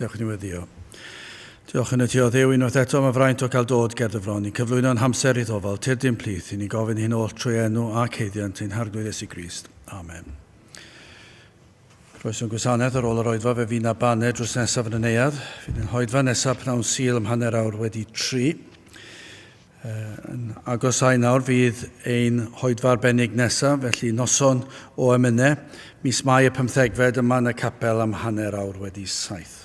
Gadewch i ni weddio. Diolch yn y ti o Dduw unwaith eto am y fraint o gael dod ger dy fron i'n cyflwyno'n hamser i'th ofal, tyrd i'n plith, i ni gofyn hyn oll trwy enw ac haeddiant ein Harglwydd Iesu Grist. Amen. Croeso'n gwasanaeth ar ôl yr oedfa, fe fydd na baned drws nesaf yn y neuadd. Fydd yn hoedfa nesaf pnawn Sul am 3:30. Yn agosau nawr fydd ein hoedfa arbennig nesaf, felly noson o emynau, mis Mai y pymthegfed yma yn y capel am 7:30.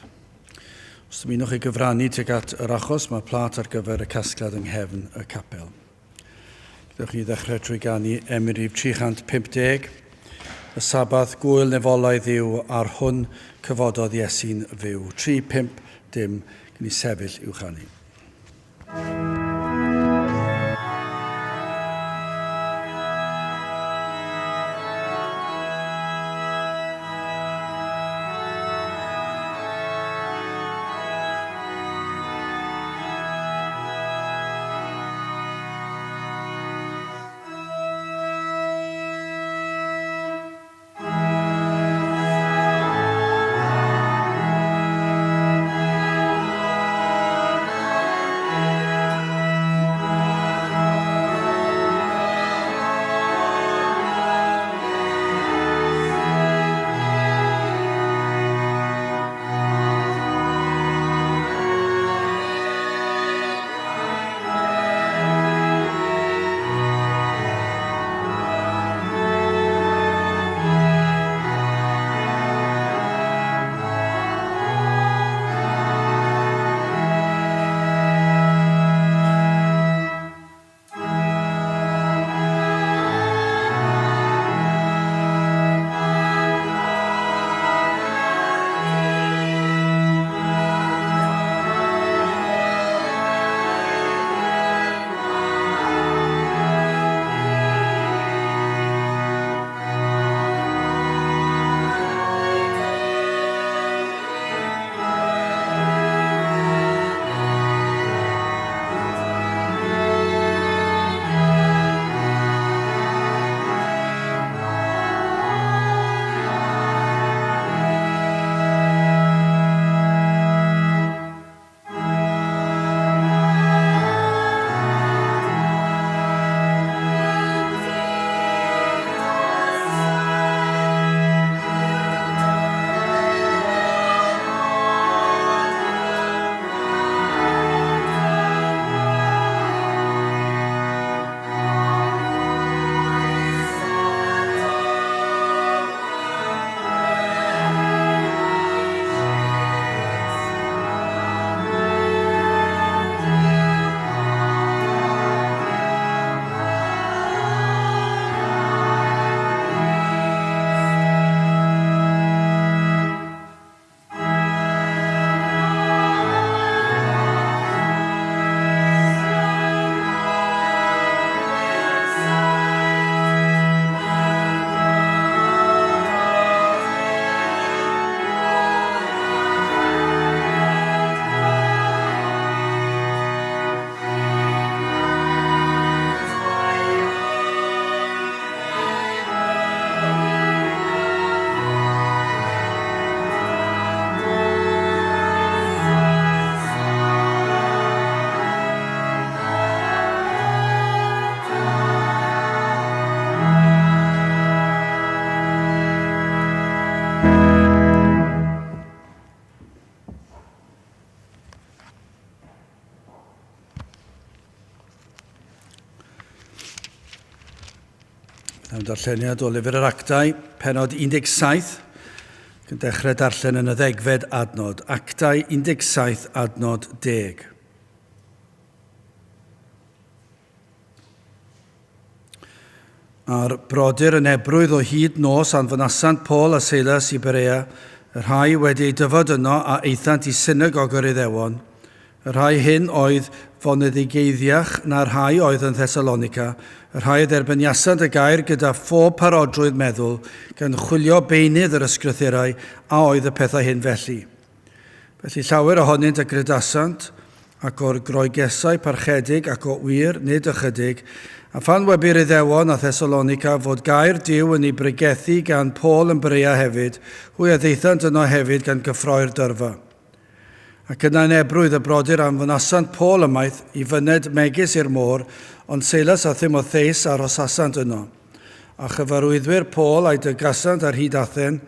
Os dymunwch chi gyfrannu tuag at yr achos, mae plât ar gyfer y casgliad yng nghefn y capel. Gadewch ni ddechrau trwy ganu emyn rhif 350. Y Sabath gwyl nefolaidd yw ar hwn cyfododd Iesu'n fyw. 3, 5, dim, gwn i sefyll i'w chanu. Am darlleniad o Lyfr yr Actau, penod 17, ac yn dechrau darllen yn y ddegfed adnod. Actau 17, adnod 10. A'r brodyr yn ebrwydd o hyd nos anfonasant Paul a Seilas i Berea, y rhai wedi eu dyfod yno a aethant i synagog yr Iddewon. Y rhai hyn oedd foneddigeiddiach na'r rhai oedd yn Thessalonica, y rhai a dderbyniasant y gair gyda phob parodrwydd meddwl, gan chwilio beunydd yr ysgrythurau a oedd y pethau hyn felly. Felly llawer ohonynt a gredasant, ac o'r Groegesau parchedig ac o wir, nid ychydig, a phan wybu'r Iddewon a Thessalonica fod gair Duw yn ei bregethu gan Paul yn Berea hefyd, hwy a ddaethant yno hefyd gan gyffroi'r dyrfa. Ac yna yn ebrwydd y brodyr anfonasant Paul ymaith i fyned megis i'r môr, ond Seilas a Thimotheus arhosasant yno. A chyfarwyddwyr Paul a'i dygasant ar hyd Athen,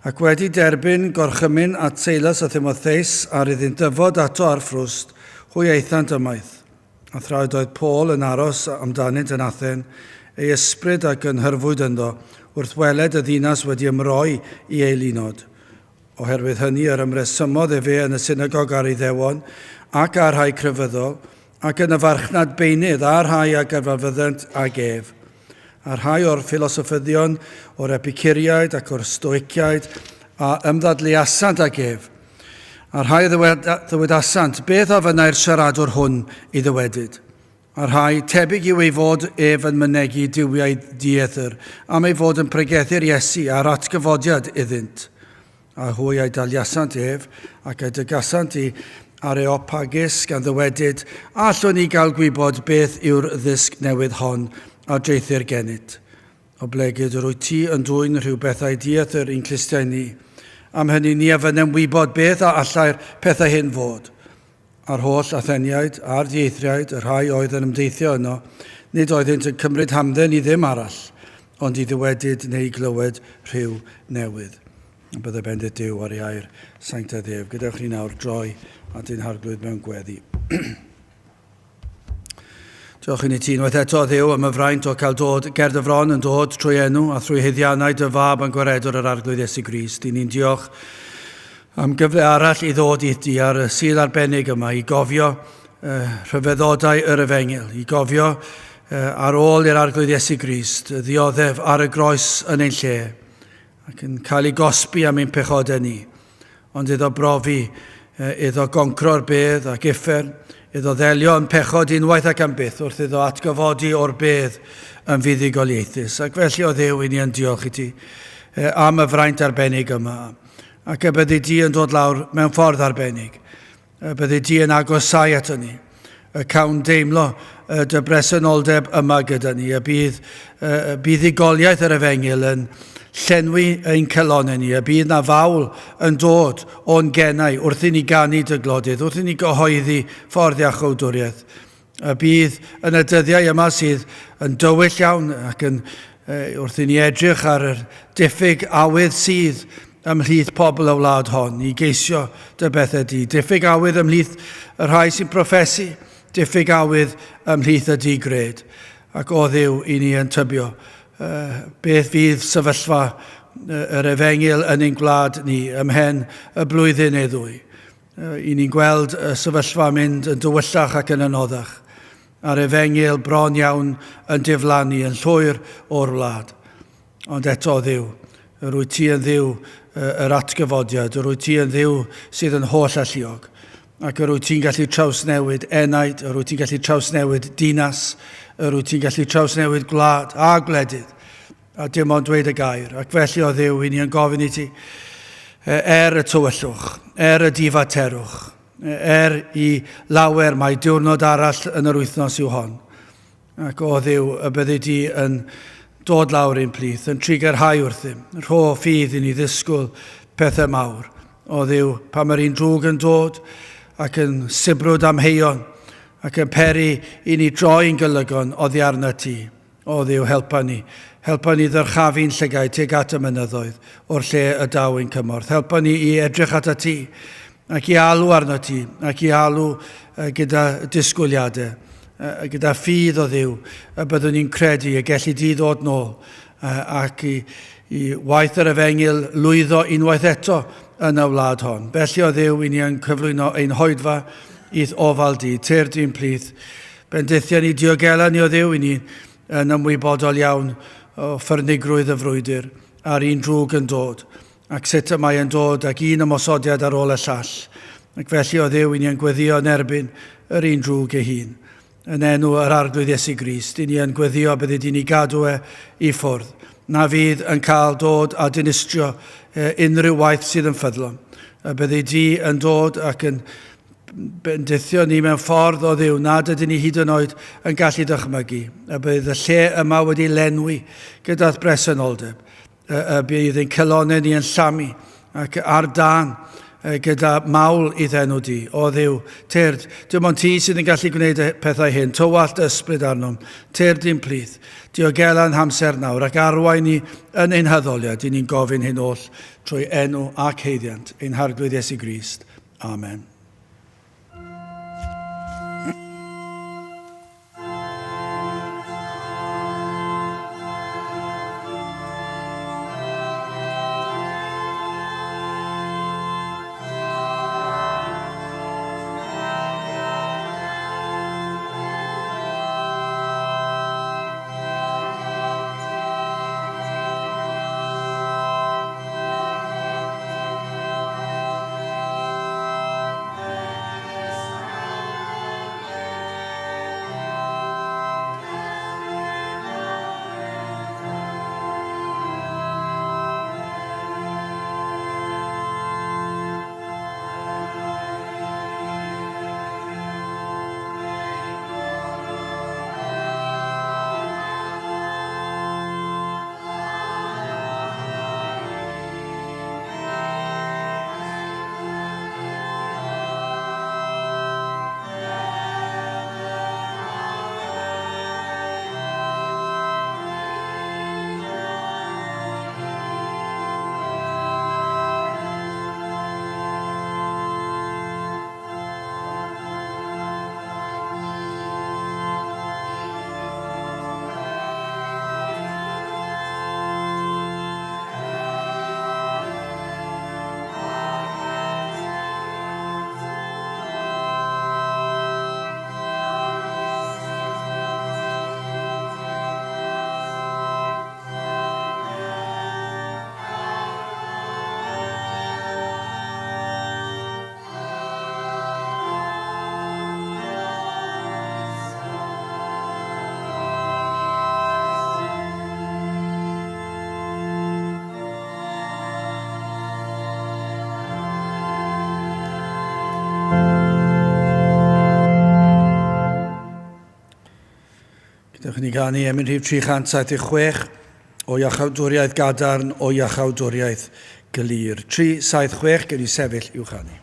ac wedi derbyn gorchymyn at Seilas a Thimotheus ar iddynt ddyfod ato ar ffrwst, hwy aethant ymaith. A thra ydoedd Paul yn aros amdanynt yn Athen, ei ysbryd a gynhyrfwyd ynddo wrth weled y ddinas wedi ymroi i eilunod. Oherwydd hynny yr ymresymodd efe yn y synagog â'r Iddewon ac â'r rhai crefyddol, ac yn y farchnad beunydd â'r rhai a gyfarfyddent ag ef. A rhai o'r ffilosoffyddion, o'r Epicuriaid ac o'r Stoiciaid a ymddadleuasant ag ef. A rhai a ddywedasant, Beth a fynnai'r siaradwr hwn i ddywedyd? A rhai, tebyg yw ei fod ef yn mynegi duwiau dieithr, am ei fod yn pregethu'r Iesu a'r atgyfodiad iddynt. A hwy a'i daliasant ef, ac a'i dygasant i Areopagus, gan ddywedyd, A allwn ni gael gwybod beth yw'r ddysg newydd hon a draethir gennyt? Oblegid yr wyt ti yn dwyn rhyw bethau dieithr i'n clustiau ni. Am hynny ni a fynnem wybod beth a allai'r pethau hyn fod. A'r holl Atheniaid a'r dieithriaid, y rhai oedd yn ymdeithio yno, nid oeddynt yn cymryd hamdden i ddim arall, ond i ddywedyd neu i glywed rhyw newydd. A bydde bendith Duw ar ei air sanctaidd ef. Gadewch ni nawr droi at ein Harglwydd mewn gweddi. Diolch i ni ti unwaith eto, Dduw, am y fraint o cael dod ger dy fron yn dod trwy enw a thrwy haeddiannau dy fab a'n gwaredwr yr Arglwydd Iesu Grist. I ni'n diolch am gyfle arall i ddod i ti ar y Sul arbennig yma i gofio uh, rhyfeddodau yr Efengyl, i gofio uh, ar ôl i'r Arglwydd Iesu Grist ddioddef ar y groes yn ein lle ac yn cael ei gosbi am ein pechodau ni, ond iddo brofi, iddo goncro'r bedd ac uffern, iddo ddelio yn pechod unwaith ac am byth wrth iddo atgyfodi o'r bedd yn fuddugoliaethus. Ac felly o Dduw, i ni yn diolch i ti am y fraint arbennig yma, ac y byddi di yn dod lawr mewn ffordd arbennig. Y byddi di yn agosáu ato ni, y cawn deimlo y dy bresenoldeb yma gyda ni, y bydd y buddugoliaeth yr efengyl yn llenwi ein calonnau ni, y bydd na fawl yn dod o'n genau wrth i ni ganu dy glodydd, wrth i ni gyhoeddi ffordd iachawdwriaeth. Y bydd yn y dyddiau yma sydd yn dywyll iawn ac yn, wrth i ni edrych ar yr diffyg awydd sydd ymhlith pobl y wlad hon i geisio dy bethau di, diffyg awydd ymhlith y rhai sy'n proffesu, diffyg awydd ymhlith y di-gred. Ac o Dduw, i ni yn tybio beth fydd sefyllfa yr efengyl yn ein gwlad ni ymhen y blwyddyn neu ddwy. I ni'n gweld y sefyllfa mynd yn dywyllach ac yn anoddach, a'r efengyl bron iawn yn diflannu yn llwyr o'r wlad. Ond eto, Dduw, yr wyt ti yn Dduw yr atgyfodiad, yr wyt ti yn Dduw sydd yn holl alluog, ac yr wyt ti'n gallu trawsnewid enaid, yr wyt ti'n gallu trawsnewid dinas, yr wyt ti'n gallu trawsnewid gwlad a gwledydd. A dim ond dweud y gair. Ac felly, o Dduw, i ni yn gofyn i ti, er y tywyllwch, er y difaterwch, er i lawer mae diwrnod arall yn yr wythnos yw hon. Ac o Dduw, y byddi di yn dod lawr ein plith, yn trugarhau wrthym, rho ffydd i ni ddisgwyl pethau mawr. O Dduw, pan mae'r un drwg yn dod ac yn sibrwd amheuon ac yn peri i ni droi'n golygon oddi arnat ti. O Dduw, helpa ni. Helpa ni ddyrchafu'n llygaid tuag at y mynyddoedd, o'r lle y daw ein cymorth. Helpa ni i edrych atat ti, ac i alw arnot ti, ac i alw gyda disgwyliadau, gyda ffydd o Dduw, y byddwn ni'n credu y gelli di ddod nôl, ac i, i waith yr efengyl lwyddo unwaith eto yn y wlad hon. Felly o Dduw, i ni yn cyflwyno ein hoedfa i'th ofal di, tyr di'n plith, Bendithia ni, diogela ni o Dduw, i ni yn ymwybodol iawn o ffyrnigrwydd y frwydr a'r un drwg yn dod, ac sut y mae yn dod ac un ymosodiad ar ôl y llall. Ac felly o Dduw, i ni yn gweddio yn erbyn yr un drwg ei hun. Yn enw yr Arglwydd Iesu Grist, i ni yn gweddio byddi di'n ei gadw e i ffwrdd, na fydd yn cael dod a dinistrio unrhyw waith sydd yn ffyddlon. Y byddi di yn dod ac yn bendithio ni mewn ffordd o Dduw nad ydyn ni hyd yn oed yn gallu dychmygu, y bydd y lle yma wedi lenwi gyda'r bresenoldeb, y, y bydd ein calonnau ni yn llamu ac ar dân gyda mawl i'th enw di. O Dduw, tyrd, dim ond ti sydd yn gallu gwneud y pethau hyn. Tywallt ysbryd arnom, tyrd i'n plith. Diogela'n hamser nawr ac arwain ni yn ein haddoliad. Dyn ni'n gofyn hyn oll trwy enw ac haeddiant ein Harglwydd Iesu Grist. Amen. Gadewch i ni ganu emyn rhif 376 o iachawdwriaeth gadarn o iachawdwriaeth glir. 376, gen i sefyll i'w chanu.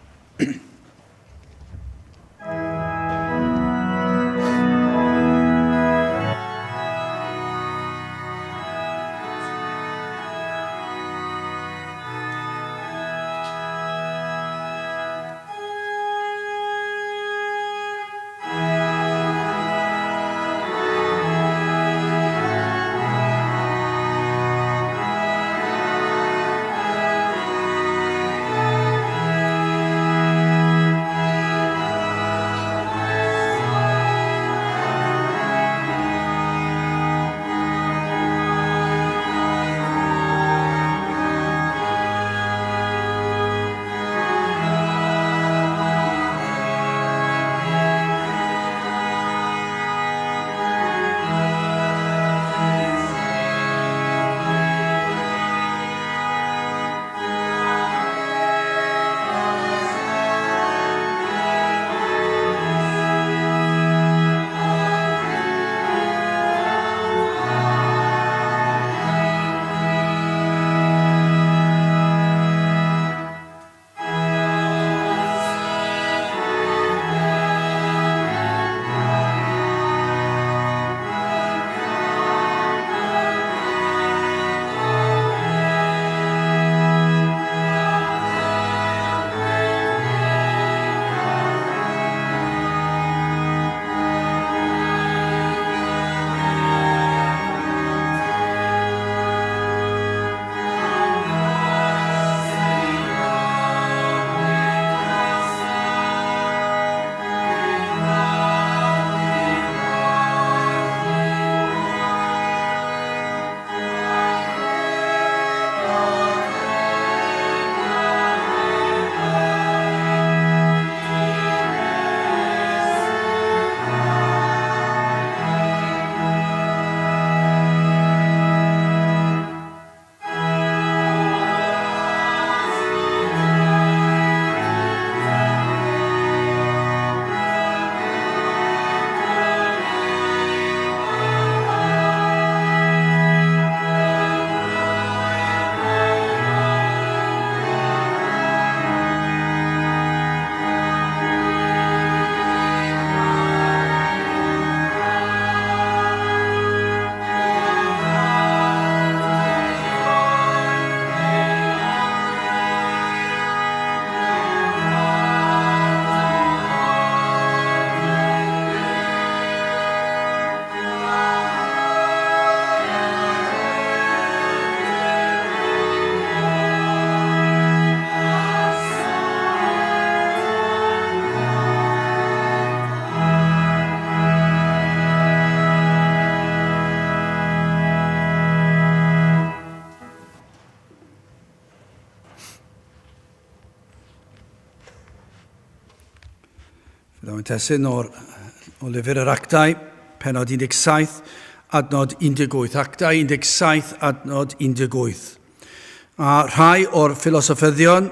Byddwn yn testun o'r, o lyfr yr Actau, penod 17, adnod 18. Actau 17, adnod 18. A rhai o'r ffilosoffyddion,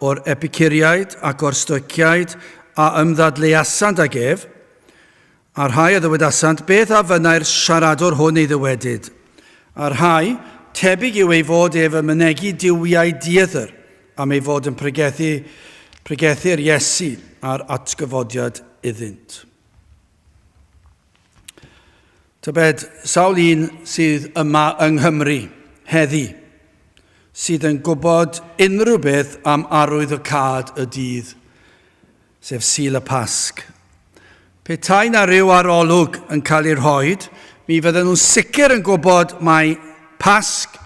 o'r epicuriaid ac o'r stoiciaid a ymddadleuasant ag ef, A rhai a ddywedasant, Beth a fynnai'r siaradwr hwn ei ddywedyd? A rhai, Tebyg yw ei fod ef yn mynegi duwiau dieithr, am ei fod yn pregethu, pregethu'r Iesu a'r atgyfodiad iddynt. Tybed, sawl un sydd yma yng Nghymru heddi sydd yn gwybod unrhyw beth am arwydd y cad y dydd sef Sul y Pasg. Petai 'na ryw arolwg yn cael ei rhoid, mi fydden nhw'n sicr yn gwybod mai Pasg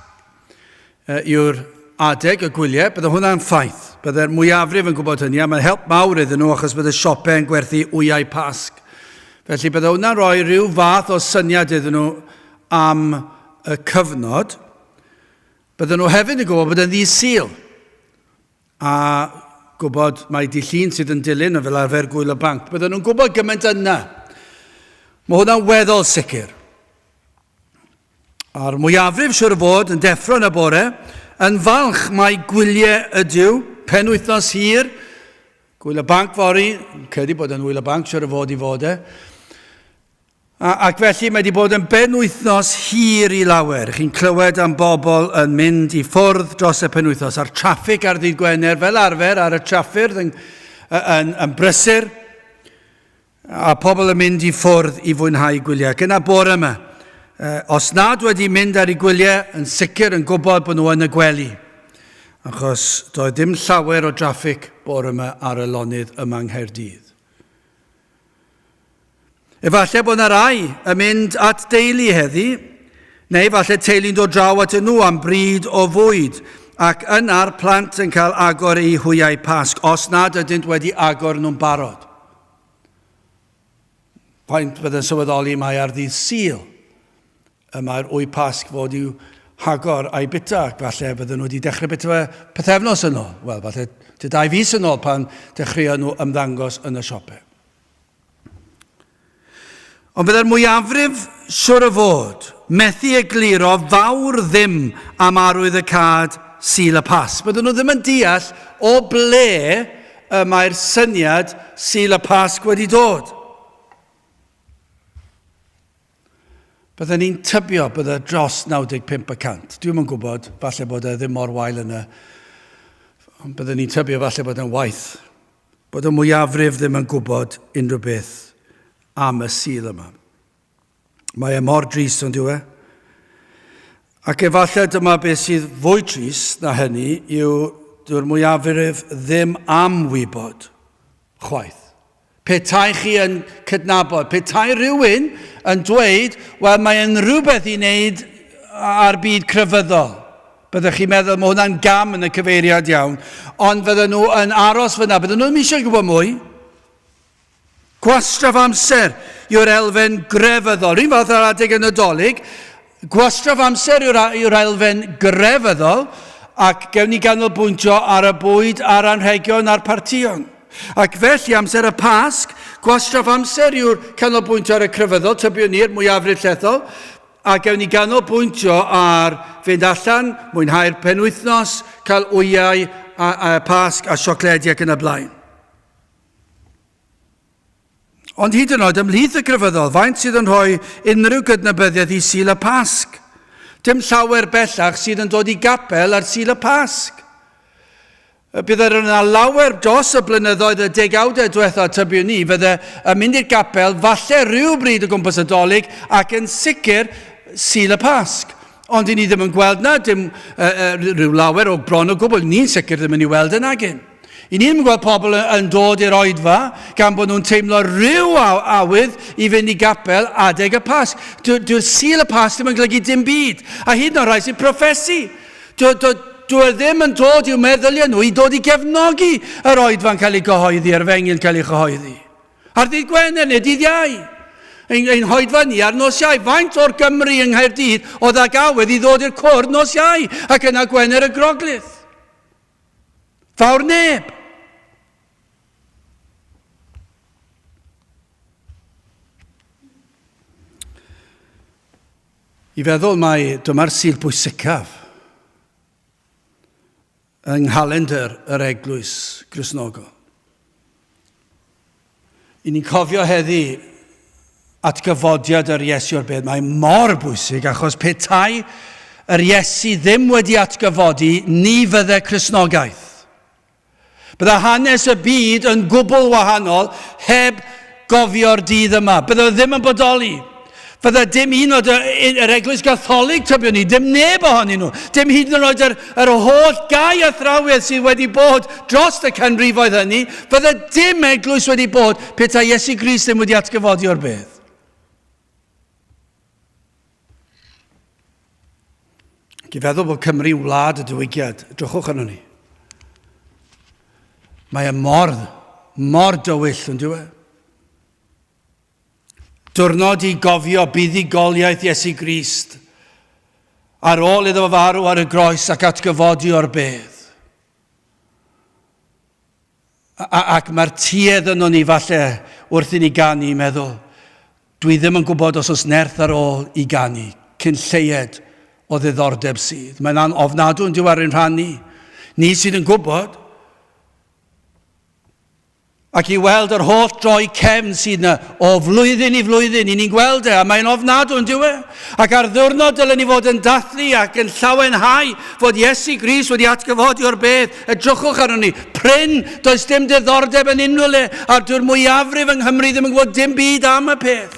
yw'r adeg y gwyliau, bydde hwnna'n ffaith. Bydde'r mwyafrif yn gwybod hynny, a mae'n help mawr iddyn nhw achos bydde siopau yn gwerthu wyau Pasg. Felly bydde hwnna'n rhoi rhyw fath o syniad iddyn nhw am y cyfnod. Bydden nhw hefyd yn gwybod bod e'n ddydd Sul. A gwybod mai dydd Llun sydd yn dilyn yn fel arfer gwyl y banc. Bydden nhw'n gwybod gymaint yna. Mae hwnna'n weddol sicr. A'r mwyafrif siwr o fod yn deffro yn y bore, yn falch mai gwyliau ydyw, penwythnos hir, gwyl y banc fory, credu bod yn wyl y banc siwr o fod i fod e. A, ac felly mae wedi bod yn benwythnos hir i lawer. Chi'n clywed am bobl yn mynd i ffwrdd dros y penwythnos, a'r traffig ar ddydd Gwener fel arfer ar y traffyrdd yn, yn, yn brysur, a pobl yn mynd i ffwrdd i fwynhau gwyliau. Ac yna bore yma, os nad wedi mynd ar eu gwyliau, yn sicr yn gwybod bod nhw yn y gwely. Achos doedd dim llawer o draffig bore yma ar y lonydd yma yng Nghaerdydd. Efallai bod yna rai yn mynd at deulu heddi, neu falle teulu'n dod draw at nhw am bryd o fwyd, ac yna'r plant yn cael agor eu hwyau Pasg, os nad ydynt wedi agor nhw'n barod. Faint bydd yn sylweddoli mai ar ddydd Sul y mae'r wy Pasg fod i'w hagor a'i bita, ac falle bydden nhw wedi dechrau bita fe pythefnos yn ôl. Wel, falle tua dau fis yn ôl pan dechreuon nhw ymddangos yn y siopau. Ond byddai'r mwyafrif siwr o fod methu egluro fawr ddim am arwydd y cad Sul y Pasg. Bydden nhw ddim yn deall o ble y mae'r syniad Sul y Pasg wedi dod. Bydden ni'n tybio bydde dros 95 y cant. Dwi'm yn gwybod, falle bod e ddim mor wael yna. Ond bydden ni'n tybio falle bod e'n waeth. Bod y mwyafrif ddim yn gwybod unrhyw beth am y Sul yma. Mae e mor drist ond yw e? Ac efallai dyma beth sydd fwy trist na hynny yw dyw'r mwyafrif ddim am wybod chwaith. Petai chi yn cydnabod, petai rhywun yn dweud, wel mae yn rhywbeth i wneud â'r byd crefyddol. Byddech chi'n meddwl mae hwnna'n gam yn y cyfeiriad iawn, ond fydden nhw yn aros fyna, bydden nhw ddim eisiau gwybod mwy. Gwastraff amser yw'r elfen grefyddol. Rhywun fath ar adeg y Nadolig, gwastraff amser yw'r, yw'r elfen grefyddol, ac gewn ni ganolbwyntio ar y bwyd a'r anrhegion a'r partïon. Ac felly, amser y Pasg, gwastraff amser yw'r canolbwyntio ar y crefyddol, tybiwn ni'r mwyafrif llethol, a gewn ni ganolbwyntio ar fynd allan, mwynhau'r penwythnos, cael wyau a, a Pasg a siocledi ac yn y blaen. Ond hyd yn oed ymhlith y crefyddol, faint sydd yn rhoi unrhyw gydnabyddiaeth i Sul y Pasg? Dim llawer bellach sydd yn dod i gapel ar Sul y Pasg. Bydd yna lawer dros y blynyddoedd y degawdau diwetha, tybiwn ni, fydde yn mynd i'r gapel falle rhyw bryd o gwmpas y Dolig ac yn sicr Sul y Pasg. Ond i ni ddim yn gweld na, dim rhyw lawer o bron o gwbl. Ni'n sicr ddim yn ei weld yn agyn. I ni ddim yn gweld pobl yn dod i'r oedfa gan bod nhw'n teimlo rhyw awydd i fynd i gapel adeg y Pasg. Dyw'r Sul y Pasg ddim yn golygu dim byd. A hyd yn oed rhai sy'n proffesu. Dyw e ddim yn dod i'w meddyliau nhw i dod i gefnogi yr oedfa'n cael ei gyhoeddi, yr efengyl yn cael ei chyhoeddi. Ar ddydd Gwener neu dydd Iau. Ein, ein hoedfa ni ar nos Iau. Faint o'r Gymru yng Nghaerdydd oedd ag awydd i ddod i'r cwrdd nos Iau ac yna Gwener y Groglith? Fawr neb. I feddwl mai dyma'r Sul bwysicaf yng nghalendr yr Eglwys Gristnogol. I ni'n cofio heddi atgyfodiad yr Iesu o'r bedd. Mae mor bwysig achos petai yr Iesu ddim wedi atgyfodi, ni fydde Cristnogaeth. Bydda hanes y byd yn gwbl wahanol heb gofio'r dydd yma. Bydda ddim yn bodoli. Fydda dim un o'r yr Eglwys Gatholig, tybiwn ni, dim neb ohonyn nhw, dim hyd yn oed yr, yr holl gau athrawiaeth sydd wedi bod dros y canrifoedd hynny, fydda dim eglwys wedi bod petai Iesu Grist ddim wedi atgyfodi o'r bedd. Ac i feddwl bod Cymru yn wlad y diwygiad, drychwch arno ni. Mae e mor, mor dywyll yn dyw e. Diwrnod i gofio buddugoliaeth Iesu Grist ar ôl iddo farw ar y groes ac atgyfodi o'r bedd. Ac mae'r tuedd yno ni falle wrth i ni ganu meddwl, dwi ddim yn gwybod os oes nerth ar ôl i ganu, cyn lleied o ddiddordeb sydd. Mae'n ofnadw yn dyw ar ein rhan ni. Ni sydd yn gwybod. Ac i weld yr holl droi cefn sydd yna o flwyddyn i flwyddyn, i ni'n gweld e, a mae'n ofnadw yn dyw e. Ac ar ddiwrnod dylen ni fod yn dathlu ac yn llawenhau fod Iesu Grist wedi atgyfodi o'r bedd. Edrychwch arnon ni. Prin, does dim diddordeb yn unrhyw le, a dyw'r mwyafrif yng Nghymru ddim yn gwybod dim byd am y peth.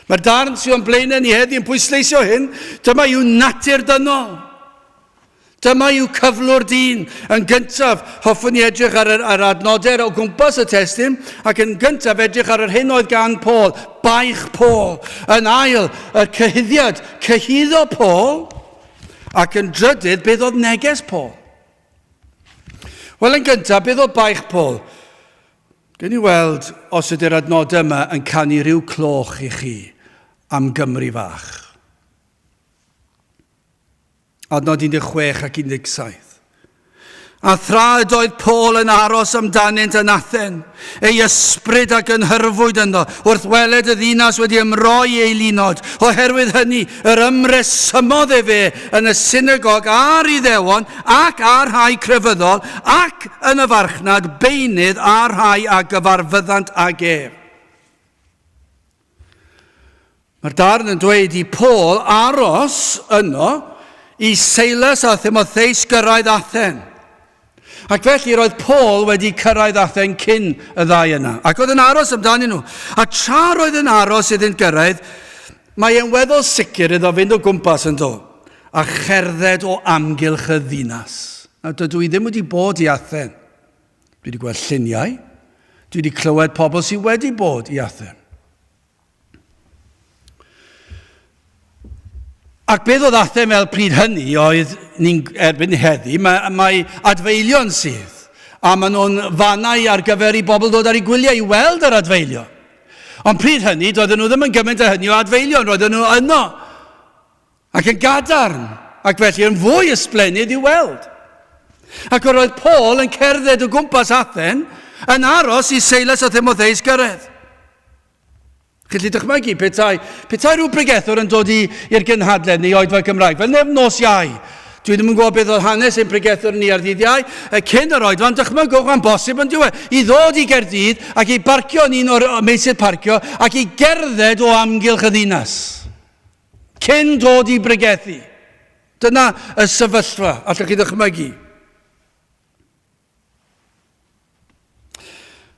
Mae'r darn sydd o'n blaenau ni heddi yn pwysleisio hyn. Dyma yw natur dynol. Dyma yw cyflwr dyn. Yn gyntaf, hoffwn ni edrych ar yr, ar adnodau o gwmpas y testun, ac yn gyntaf edrych ar yr hyn oedd gan Paul, baich Paul. Yn ail, y cyhuddiad, cyhuddo Paul, ac yn drydydd, beth oedd neges Paul. Wel, yn gyntaf, beth oedd baich Paul? Gen i weld os ydy'r adnodau yma yn canu rhyw cloch i chi am Gymru fach. Adnod 16 ac 17. A thra ydoedd Paul yn aros amdanynt yn Athen, ei ysbryd a gynhyrfwyd ynddo, wrth weled y ddinas wedi ymroi ei linod. Oherwydd hynny, yr ymresymodd efe yn y synagog a'r Iddewon ac a'r rhai crefyddol, ac yn y farchnad beunydd a'r rhai a gyfarfyddant ag ef. Mae'r darn yn dweud i Paul aros yno i Silas a Thymotheus gyrraedd Athen. Ac felly roedd Paul wedi cyrraedd Athen cyn y ddau yna, ac oedd yn aros amdanyn nhw. A tra roedd yn aros iddynt gyrraedd, mae e'n weddol sicr iddo fynd o gwmpas yn do, a cherdded o amgylch y ddinas. Nawr, dydw i ddim wedi bod i Athen. Dwi wedi gweld lluniau, dwi wedi clywed pobl sydd wedi bod i Athen. Ac beth oedd Athen fel pryd hynny oedd, ni'n erbyn heddi, mae, mae adfeilion sydd, a maen nhw'n fannau ar gyfer i bobl ddod ar eu gwyliau i weld yr adfeilion. Ond pryd hynny, doedden nhw ddim yn gymaint o hynny o adfeilion, roedden nhw yno ac yn gadarn, ac felly yn fwy ysblennydd i'w weld. Ac yr oedd Paul yn cerdded o gwmpas Athen yn aros i Silas a Thymotheus gyrraedd. Chi'n gallu dychmygu petai, petai rhyw bregethwr yn dod i'r gynhadledd neu oedfa Gymraeg, fel nef nos Iau. Dwi ddim yn gwybod beth oedd hanes ein pregethwr ni ar ddydd Iau, y cyn yr oedfa, ond dychmygwch, mae'n bosib yn diwedd, i ddod i Gaerdydd ac i barcio yn un o'r meysydd parcio ac i gerdded o amgylch y ddinas. Cyn dod i bregethu. Dyna y sefyllfa, allwch chi ddychmygu.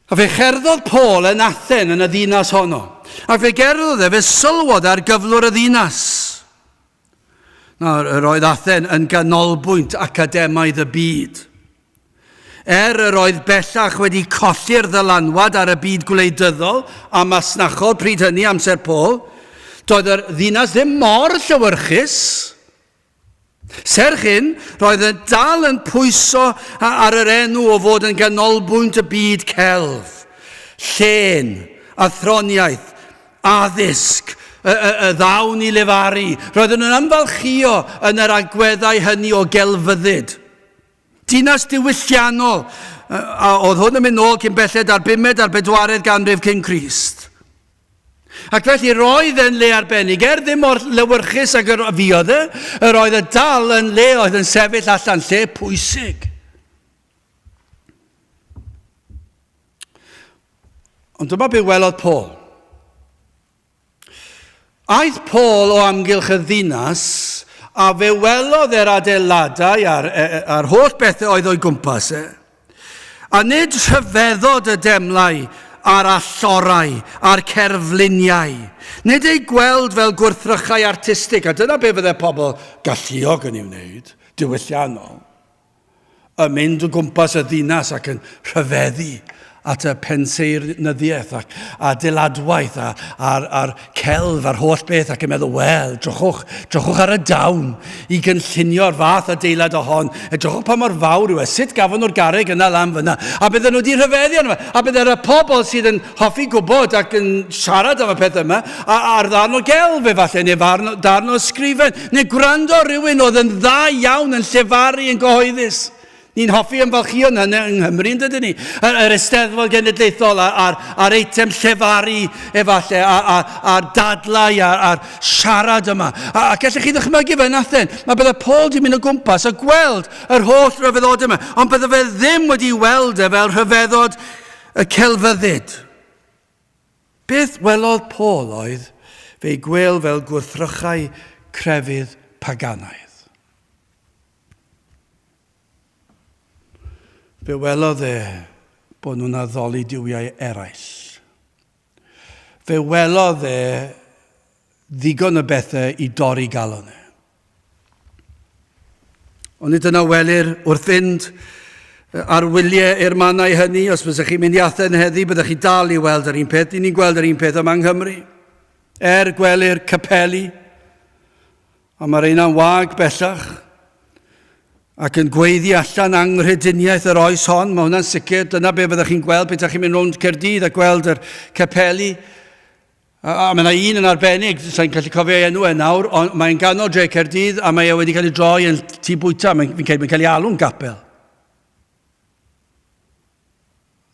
A fe cherddodd Paul yn Athen yn y ddinas honno. Ac fe gerddodd e, fe sylwodd ar gyflwr y ddinas. Nawr, yr oedd Athen yn ganolbwynt academaidd y byd. Er yr oedd bellach wedi colli'r ddylanwad ar y byd gwleidyddol a masnachol pryd hynny amser Paul, doedd yr ddinas ddim mor llewyrchus. Serch hyn, roedd yn dal yn pwyso ar yr enw o fod yn ganolbwynt y byd celf, llên, athroniaeth, addysg, y, y, y ddawn i lefaru. Roedden nhw'n ymfalchïo yn yr agweddau hynny o gelfyddyd. Dinas diwylliannol, a oedd hwn yn mynd nôl cyn belled ar bumed a'r bedwaredd ganrif cyn Crist. Ac felly roedd e'n le arbennig, er ddim mor lewyrchus ag yr fuodd e, yr oedd y dal yn le oedd yn sefyll allan, lle pwysig. Ond dyma be welodd Paul. Aeth Paul o amgylch y ddinas a fe welodd e'r adeiladau a'r, a'r holl bethau oedd o'i gwmpas e. A nid rhyfeddod y demlau a'r allorau a'r cerfluniau. Nid eu gweld fel gwrthrychau artistig, a dyna be fydde pobl galluog yn ei wneud, diwylliannol. yn mynd o gwmpas y ddinas ac yn rhyfeddu at y pensaernyddiaeth ac adeiladwaith a'r, a'r, a'r celf a'r holl beth ac yn meddwl, wel, drychwch, drychwch ar y dawn i gynllunio'r fath adeilad o hon. Edrychwch pa mor fawr yw e, sut gafon nhw'r garreg yna lan fyna. A bydden nhw wedi rhyfeddu arno fe. A bydde'r pobl sydd yn hoffi gwybod ac yn siarad am y peth yma, a, ar ddarn o gelf efallai, neu farn, darn o ysgrifen, neu gwrando rhywun oedd yn dda iawn yn llefaru yn gyhoeddus. Ni'n hoffi ymfalchïo yn hynny yng Nghymru, yn dydyn ni? Yr, yr Eisteddfod Genedlaethol a'r, a'r, a'r eitem llefaru efallai, a'r, a'r, a'r dadlau a'r, a'r siarad yma. A, a gallech chi ddychmygu fe yn Athen, mae bydde Paul di mynd o gwmpas a gweld yr holl rhyfeddod yma, ond bydde fe ddim wedi weld e fel rhyfeddod Y celfyddyd. Beth welodd Paul oedd fe'i gwêl fel gwrthrychau crefydd paganaidd. Fe welodd e bod nhw'n addoli duwiau eraill. Fe welodd e ddigon o bethau i dorri galon e. Ond nid yna welir wrth fynd ar wyliau i'r mannau hynny. Os byddech chi'n mynd i Athen heddi, byddech chi dal i weld yr un peth. Ni'n gweld yr un peth yma yng Nghymru. Er gwelir capeli, a mae'r un wag bellach, ac yn gweiddi allan anghrediniaeth yr oes hon, mae hwnna'n sicr, dyna be fyddech chi'n gweld beth chi'n mynd rownd Caerdydd a gweld yr capeli. A, a mae yna un yn arbennig, sa'n gallu cofio ei enw e nawr, ond mae'n ganol dre Caerdydd a mae e wedi cael ei droi yn tŷ bwyta, mae'n fi'n credu mae'n cael ei alw'n gapel.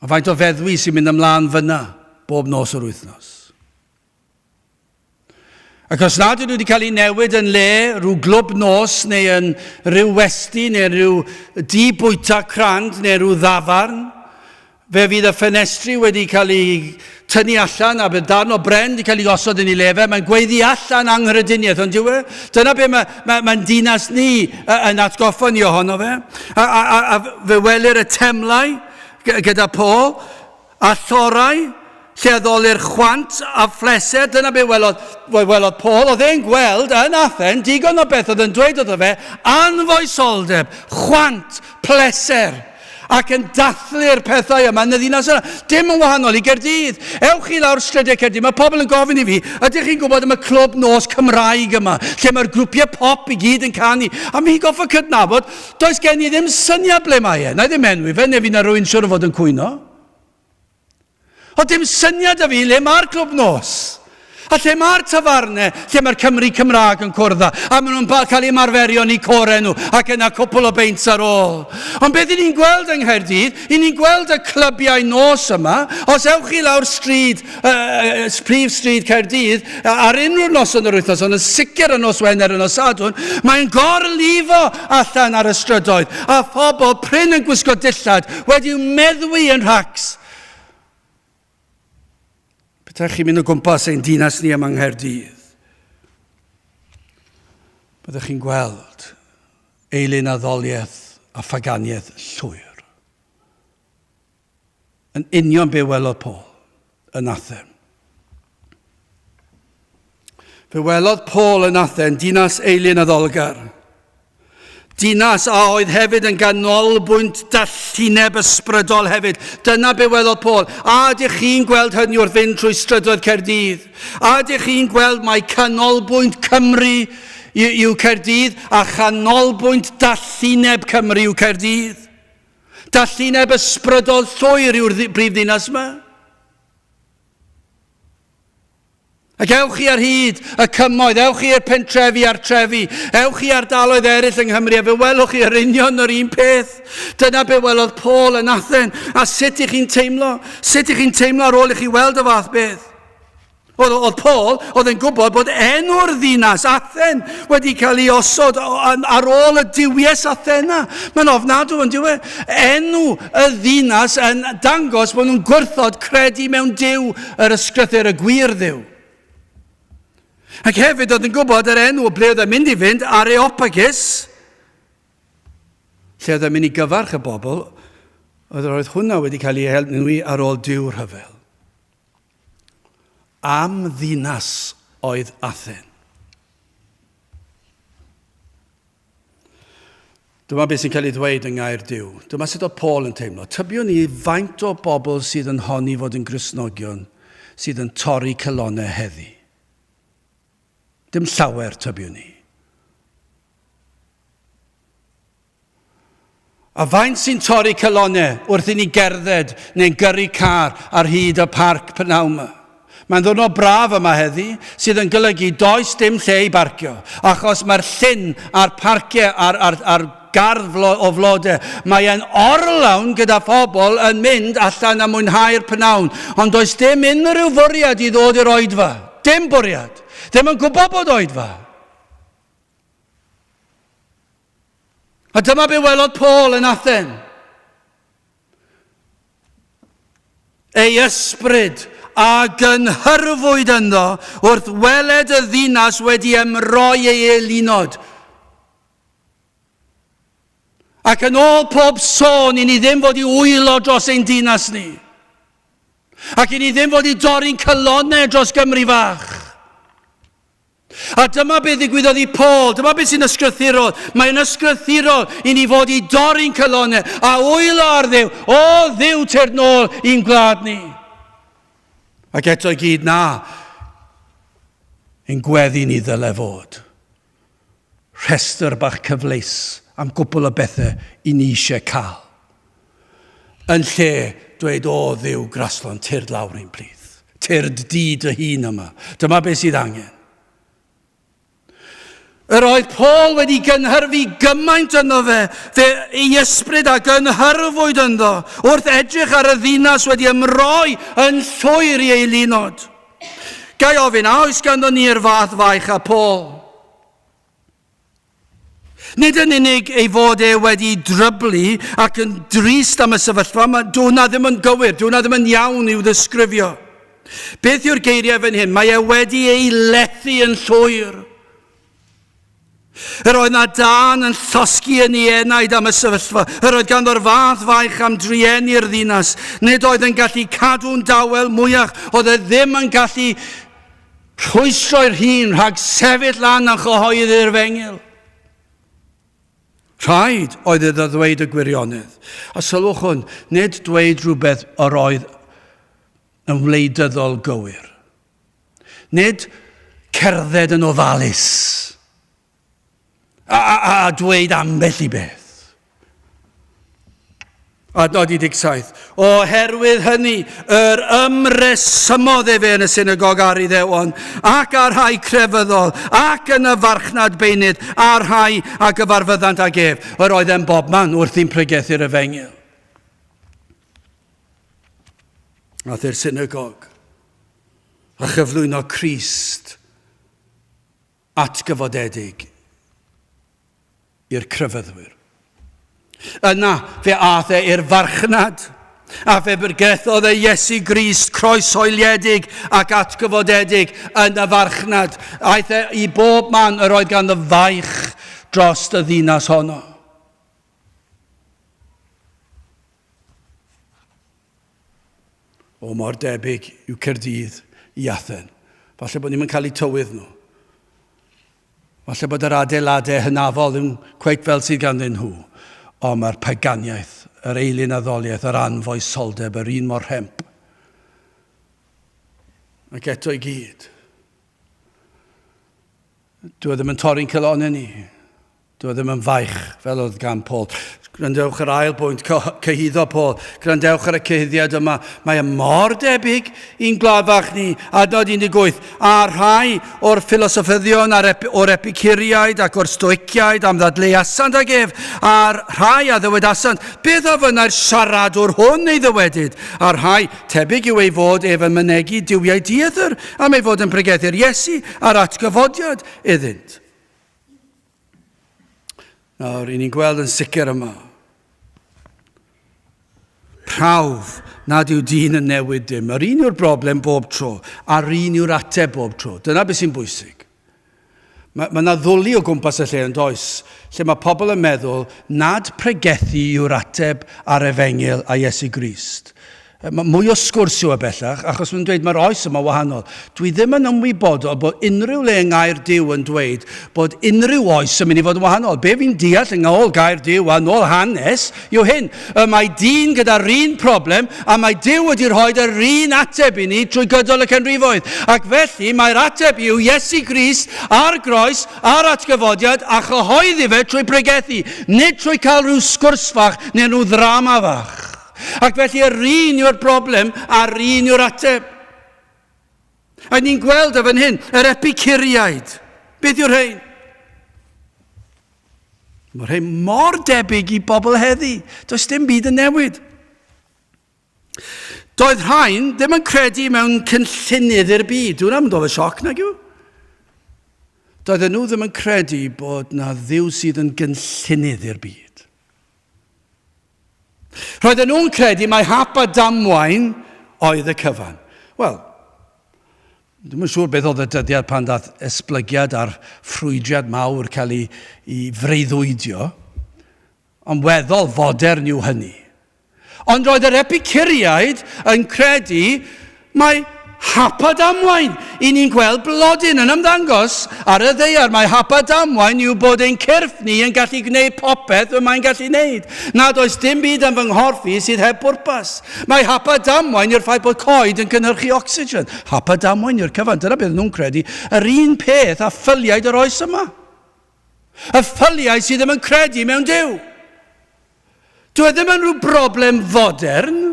A faint o feddwi sy'n mynd ymlaen fyna bob nos o'r wythnos. Ac os nad ydyn nhw wedi cael ei newid yn le rhyw glwb nos neu yn rhyw westy neu rhyw dŷ bwyta crand neu rhyw ddafarn, Fe fydd y ffenestri wedi cael eu tynnu allan a bydd darn o bren wedi cael ei osod yn ei le fe. Mae'n gweiddi allan anghrediniaeth, ond dyw e? Dyna be mae, mae, mae'n dinas ni yn atgoffa ni ohono fe. A, a, a, a fe welir y temlau gyda Paul, a llorau, lle addolir chwant a phleser. Dyna be welodd, welodd Paul. Oedd e'n gweld yn Athen digon o beth oedd yn dweud wrtho fe, anfoesoldeb, chwant, pleser. ac yn dathlu'r pethau yma yn y ddinas yna. Dim yn wahanol i Gerdydd. Ewch chi lawr strydiau Cerdydd. Mae pobl yn gofyn i fi, ydych chi'n gwybod am y clwb nos Cymraeg yma, lle mae'r grwpiau pop i gyd yn canu? A mi'n goffa cydnabod, does gen i ddim syniad ble mae e. Na i ddim enwi fe, neu fi na rwy'n siwr o fod yn cwyno. O dim syniad 'da fi le mae'r clwb nos. A lle mae'r tafarnau, lle mae'r Cymry Cymraeg yn cwrdd â, a maen nhw'n cael eu ymarferion i core nhw, ac yna cwpl o beints ar ôl. Ond beth i ni'n gweld yng Nghaerdydd, i ni'n gweld y clybiau nos yma, os ewch chi lawr stryd, uh, prif stryd Caerdydd, ar unrhyw noson yr wythnos, ond yn sicr y nos Wener y nos Sadwrn, mae'n gorlifo allan ar y strydoedd, a phobl prin yn gwisgo dillad wedi'w meddwi yn rhacs. Petaech chi'n mynd o gwmpas ein dinas ni yma yng Nghaerdydd, byddwch chi'n gweld eilun addoliaeth a phaganiaeth llwyr. Yn union be welodd Paul yn Athen. Fe welodd Paul yn Athen dinas eilun addolgar. Dinas a oedd hefyd yn ganolbwynt dallineb ysbrydol hefyd. Dyna be welodd Paul. A ydych chi'n gweld hynny wrth fynd trwy strydoedd Caerdydd? A ydych chi'n gweld mai canolbwynt Cymru yw Caerdydd a chanolbwynt dallineb Cymru yw Caerdydd? Dallineb ysbrydol llwyr yw'r brif ddinas yma. Ac ewch chi ar hyd y cymoedd, ewch chi i'r pentrefi a'r trefi, ewch chi ardaloedd eraill yng Nghymru a fe welwch chi yr union yr un peth. Dyna be welodd Paul yn Athen. A sut i chi'n teimlo? Sut i chi'n teimlo ar ôl i chi weld y fath beth? Oedd, oedd Paul, oedd yn gwybod bod enw'r ddinas, Athen, wedi cael ei osod ar ôl y duwies Athena. Mae'n ofnadw yn diwe. Enw y ddinas yn dangos bod nhw'n gwrthod credu mewn Duw yr ysgrythur, y gwir Dduw. Ac hefyd oedd yn gwybod yr enw o ble oedd yn mynd i fynd, Areopagus, lle oedd yn mynd i gyfarch y bobl, oedd roedd hwnna wedi cael ei enwi ar ôl Duw rhyfel. Am ddinas oedd Athen. Dyma beth sy'n cael ei ddweud yng ngair Duw. Dyma sut oedd Paul yn teimlo. Tybiwn ni faint o bobl sydd yn honni fod yn Gristnogion sydd yn torri calonnau heddi. Dim llawer, tybiwn ni. A faint sy'n torri calonnau wrth i ni gerdded neu'n gyrru car ar hyd y parc p'nawn 'ma? Mae'n ddiwrnod braf yma heddi, sydd yn golygu does dim lle i barcio, achos mae'r llyn a'r parciau a'r, a'r, a'r gardd flo, o flodau, mae e'n orlawn gyda phobl yn mynd allan a mwynhau'r p'nawn, ond does dim unrhyw fwriad i ddod i'r oedfa. Dim bwriad. Ddim yn gwybod bod oedfa. A dyma be welodd Paul yn Athen. Ei ysbryd a gynhyrfwyd ynddo wrth weled y ddinas wedi ymroi ei eilunod. Ac yn ôl pob sôn, i ni ddim fod i wylo dros ein dinas ni. Ac i ni ddim fod i dorri'n calonnau dros Gymru fach. A dyma beth ddigwyddodd i Paul, dyma beth sy'n ysgrythurol. Mae'n ysgrythurol i ni fod i dorri'n calonnau a wylo ar Dduw. O Dduw, tyrd nôl i'n gwlad ni. Ac eto i gyd na, ein gweddi ni ddyle fod. Rhestr bach cyfleus am gwpl o bethau i ni eisiau cael. Yn lle dweud, o Dduw graslon, tyrd lawr i'n plith. Tyrd di dy hun yma. Dyma beth sydd angen. Yr oedd Paul wedi gynhyrfu gymaint ynddo fe, fe ei ysbryd a gynhyrfwyd ynddo, wrth edrych ar y ddinas wedi ymroi yn llwyr i eilunod. Gai ofyn, a oes ganddo ni'r fath faich â Paul? Nid yn unig ei fod e wedi dryblu ac yn drist am y sefyllfa, mae dyw hwnna ddim yn gywir, dyw hwnna ddim yn iawn i'w ddisgrifio. Beth yw'r geiriau fan hyn? Mae e wedi ei lethu yn llwyr. Yr oedd na dân yn llosgi yn ei enaid am y sefyllfa. Yr oedd ganddo'r fath faich am drueni'r ddinas. Nid oedd yn gallu cadw'n dawel mwyach. Oedd e ddim yn gallu Rhwystro'r hun rhag sefyll lan a chyhoeddi'r efengyl. Rhaid oedd iddo ddweud y gwirionedd. A sylwch hwn, nid dweud rhywbeth yr oedd yn wleidyddol gywir. Nid cerdded yn ofalus a, a, a dweud ambell i beth. Adnod 17. Oherwydd hynny, yr ymresymodd efe yn y synagog ar Iddewon, ac ar rhai crefyddol, ac yn y farchnad beunydd, a'r rhai a gyfarfyddant ag ef. Yr oedd e'n bobman wrthi'n pregethu'r efengyl. Ath i'r synagog a chyflwyno Crist atgyfodedig i'r crefyddwyr. Yna fe aeth e i'r farchnad, a fe bregethodd e Iesu Grist croeshoeliedig ac atgyfodedig yn y farchnad. Aeth e i bob man yr oedd ganddo faich dros y ddinas honno. O, mor debyg yw Caerdydd i Athen. Falle bod ni'n cael eu tywydd nhw. Falle bod yr adeiladau hynafol ddim cweit fel sydd ganddyn nhw. Ond mae'r paganiaeth, yr eilun addoliaeth, yr anfoesoldeb, yr un mor rhemp. Ac eto i gyd. Dwi e ddim yn torri'n calonnau ni. Dwi e ddim yn faich fel oedd gan Paul. Gwrandewch ar ail bwynt, cyhuddo Paul. Gwrandewch ar y cyhuddiad yma. Mae e mor debyg i'n gwlad fach ni, adnod 18. A rhai o'r ffilosoffyddion a'r ep o'r epicuriaid ac o'r stoiciaid am ddadleuasant ag ef, a'r rhai a ddywedasant, beth a fynnai'r siaradwr hwn ei ddywedyd? A'r rhai, tebyg yw ei fod ef yn mynegi duwiau dieithr, am ei fod yn pregethu'r Iesu a'r atgyfodiad iddynt. Nawr, i ni'n gweld yn sicr yma. Prawf nad yw dyn yn newid dim. Yr un yw'r broblem bob tro, a'r un yw'r ateb bob tro. Dyna beth sy'n bwysig. Mae yna ddwli o gwmpas y lle yn does, lle mae pobl yn meddwl nad pregethu yw'r ateb ar efengyl a Iesu Grist. Mae mwy o sgwrs yw e bellach, achos mae'n dweud mae'r oes yma wahanol. Dwi ddim yn ymwybodol bod unrhyw le yng Ngair Duw yn dweud bod unrhyw oes yn mynd i fod yn wahanol. Be fi'n deall yng ôl Gair Duw a nôl hanes yw hyn. Y mae dyn gyda'r un problem a mae Duw wedi rhoi yr un ateb i ni trwy gydol y canrifoedd. Ac felly mae'r ateb yw Iesu Grist ar groes a'r atgyfodiad a chyhoeddi fe trwy bregethu, nid trwy cael rhyw sgwrs fach neu rhyw ddrama fach. Ac felly yr un yw'r broblem a'r un yw'r ateb. A ni'n gweld y fan hyn, yr epicuriaid. Beth yw'r rhain? Mae'r rhain mor debyg i bobl heddi. Does dim byd yn newid. Doedd rhain ddim yn credu mewn cynllunydd i'r byd. Dwi'n am dod o sioc nag yw? Doedden nhw ddim yn credu bod na ddiw sydd yn gynllunydd i'r byd. Roedden nhw'n credu mai hap a damwain oedd y cyfan. Wel, dwi'm yn siŵr beth oedd y dyddiad pan ddath esblygiad a'r ffrwydriad mawr cael ei, ei freuddwydio, ond weddol fodern yw hynny. Ond roedd yr Epicuriaid yn credu mai hap a damwain. I ni'n gweld blodyn yn ymddangos ar y ddaear. Mae hap a damwain yw bod ein cyrff ni yn gallu gwneud popeth y mae'n gallu wneud. Nad oes dim byd yn fy nghorff i sydd heb bwrpas. Mae hap a damwain yw'r ffaith bod coed yn cynhyrchu ocsigen. Hap a damwain yw'r cyfan. Dyna beth nhw'n credu. Yr un peth â ffyliaid yr oes yma. Y ffyliaid sydd ddim yn credu mewn Duw. Dyw e ddim yn rhyw broblem fodern.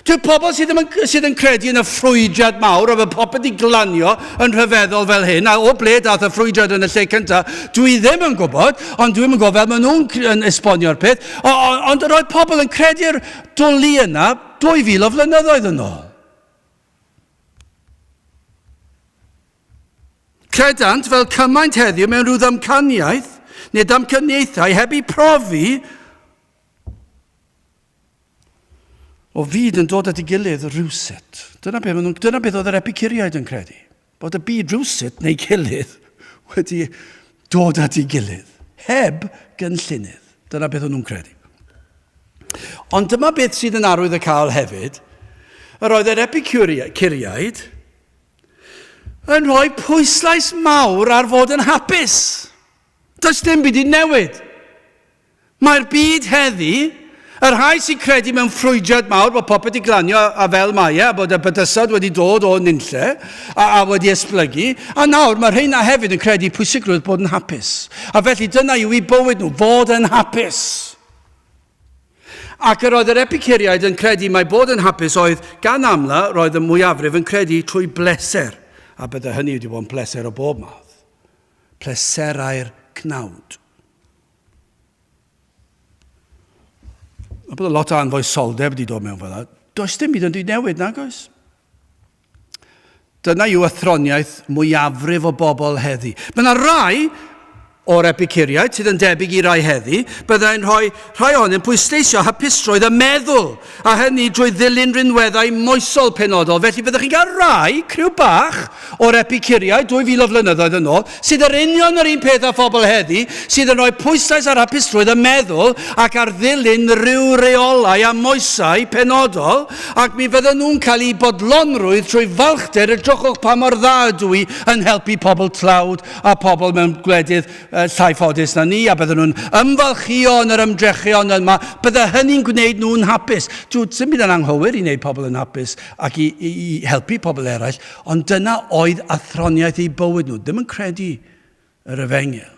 Dyw pobl sydd, ddim yn, sydd yn credu yn y ffrwydriad mawr, a bod popeth wedi glanio yn rhyfeddol fel hyn, a o ble dath y ffrwydriad yn y lle cyntaf, dwi ddim yn gwybod, ond dwi'n yn gwybod fel maen nhw'n yn esbonio'r peth. O, o, ond roedd pobl yn credu'r dwli yna 2000 o flynyddoedd yn ôl. Credant, fel cymaint heddiw, mewn rhyw ddamcaniaeth neu damcaniaethau heb eu profi o fyd yn dod at ei gilydd rhywsut. Dyna beth, nhw, dyna beth oedd yr epicuriaid yn credu. Bod y byd rhywsut neu gilydd wedi dod at ei gilydd, heb gynllunydd. Dyna beth o'n nhw'n credu. Ond dyma beth sydd yn arwydd y cael hefyd. Yr oedd yr epicuriaid yn rhoi pwyslais mawr ar fod yn hapus. Does dim byd i newid. Mae'r byd heddi, y rhai sy'n credu mewn ffrwydriad mawr bod popeth i glanio a fel mae e, a bod y bydysawd wedi dod o nunlle a, a wedi esblygu, a nawr mae rheina hefyd yn credu pwysigrwydd bod yn hapus. A felly dyna yw eu bywyd nhw, fod yn hapus. Ac yr oedd yr Epicuriaid yn credu mai bod yn hapus oedd, gan amla, roedd y mwyafrif yn credu trwy bleser, a bydde hynny wedi bod yn pleser o bob math. Pleserau'r cnawd. Mae bod lot o anfoesoldeb wedi dod mewn fel yna. Does dim byd yn di newid, nag oes? Dyna yw athroniaeth mwyafrif o bobl heddi. Mae yna rai o'r epicuriaid sydd yn debyg i rai heddi, byddai'n rhoi rhai ohonynt pwysleisio hapusrwydd y meddwl, a hynny drwy ddilyn rinweddau moesol penodol. Felly byddwch chi'n cael rai, criw bach, o'r epicuriaid 2000 o flynyddoedd yn ôl, sydd yr union yr un peth â phobl heddi, sydd yn rhoi pwyslais ar hapusrwydd y meddwl ac ar ddilyn rhyw reolau a moesau penodol, Ac mi fydden nhw'n cael eu bodlonrwydd trwy falchder, edrychwch pa mor dda ydw i yn helpu pobl tlawd a pobl mewn gwledydd llai ffodus na ni, a bydden nhw'n ymfalchïo yn yr ymdrechion yma, bydde hynny'n gwneud nhw'n hapus. Dw, sy'n byd yn anghywir i wneud pobl yn hapus ac i, i, i helpu pobl eraill, ond dyna oedd athroniaeth eu bywyd nhw, ddim yn credu yr efengyl.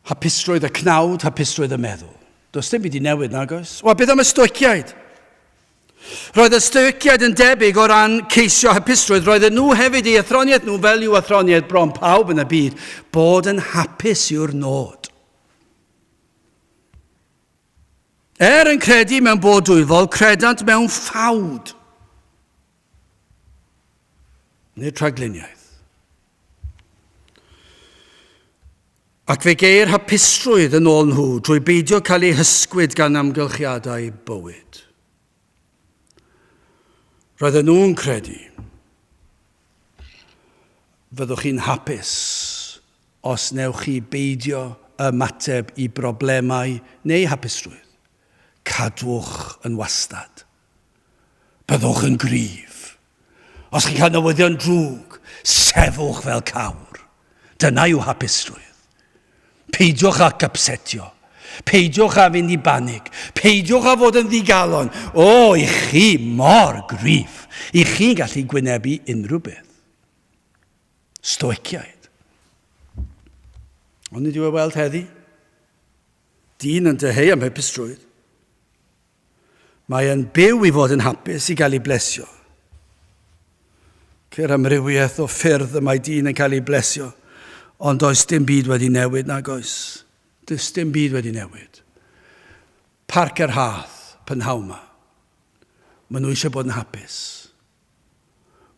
Hapusrwydd y cnawd, hapusrwydd y meddwl. Does dim byd i newid, nag oes? Wel, beth am y Stoiciaid? Roedd y Stoiciaid yn debyg o ran ceisio hapusrwydd. Roedden nhw hefyd ei athroniaeth nhw fel yw athroniaeth bron pawb yn y byd. Bod yn hapus yw'r nod. Er yn credu mewn bod dwyfol, credant mewn ffawd. Nid rhagluniaeth. Ac fe geir hapusrwydd yn ôl nhw drwy beidio cael eu hysgwyd gan amgylchiadau bywyd. Roedden nhw'n credu, fyddwch chi'n hapus os newch chi beidio ymateb i broblemau neu hapusrwydd. Cadwch yn wastad. Byddwch yn gryf. Os chi'n cael newyddion drwg, sefwch fel cawr. Dyna yw hapusrwydd. Peidiwch â gypsetio. Peidiwch â fynd i banig. Peidiwch â fod yn ddigalon. O, i chi mor gryf. I chi'n gallu gwynebu unrhyw beth. Stoiciaid. Ond nid yw e weld heddi. Dyn yn dyheu am hapusrwydd. Mae e'n byw i fod yn hapus, i gael ei blesio. Ceir amrywiaeth o ffyrdd y mae dyn yn cael ei blesio, ond does dim byd wedi newid nag oes. Does dim byd wedi newid. Parc yr Hath, prynhawn 'ma. Maen nhw eisiau bod yn hapus.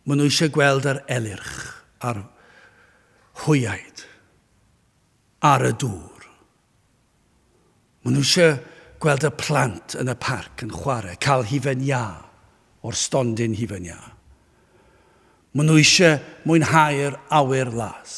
Maen nhw eisiau gweld yr elyrch a'r hwyaid ar y dŵr. Maen nhw eisiau gweld y plant yn y parc yn chwarae, cael hufen iâ o'r stondin hufen iâ. Maen nhw eisiau mwynhau'r awyr las.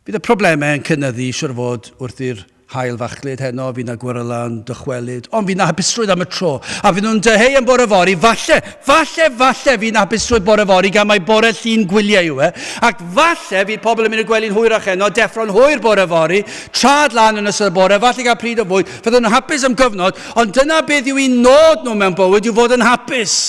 Bydd y problemau yn cynyddu, siwr o fod, wrth i'r haul fachlud heno, fydd 'na gweryla yn dychwelyd, ond fydd 'na hapusrwydd am y tro, a fydd nhw'n dyheu am bore fory, falle, falle, falle fydd 'na hapusrwydd bore fory gan mai bore Llun gwyliau yw e, ac falle fydd pobl yn mynd i'r gwely'n hwyrach heno, deffro'n hwyr bore fory, trad lan yn ystod y bore, falle gael pryd o fwyd, fydden nhw'n hapus am gyfnod, ond dyna beth yw eu nod nhw mewn bywyd, yw fod yn hapus.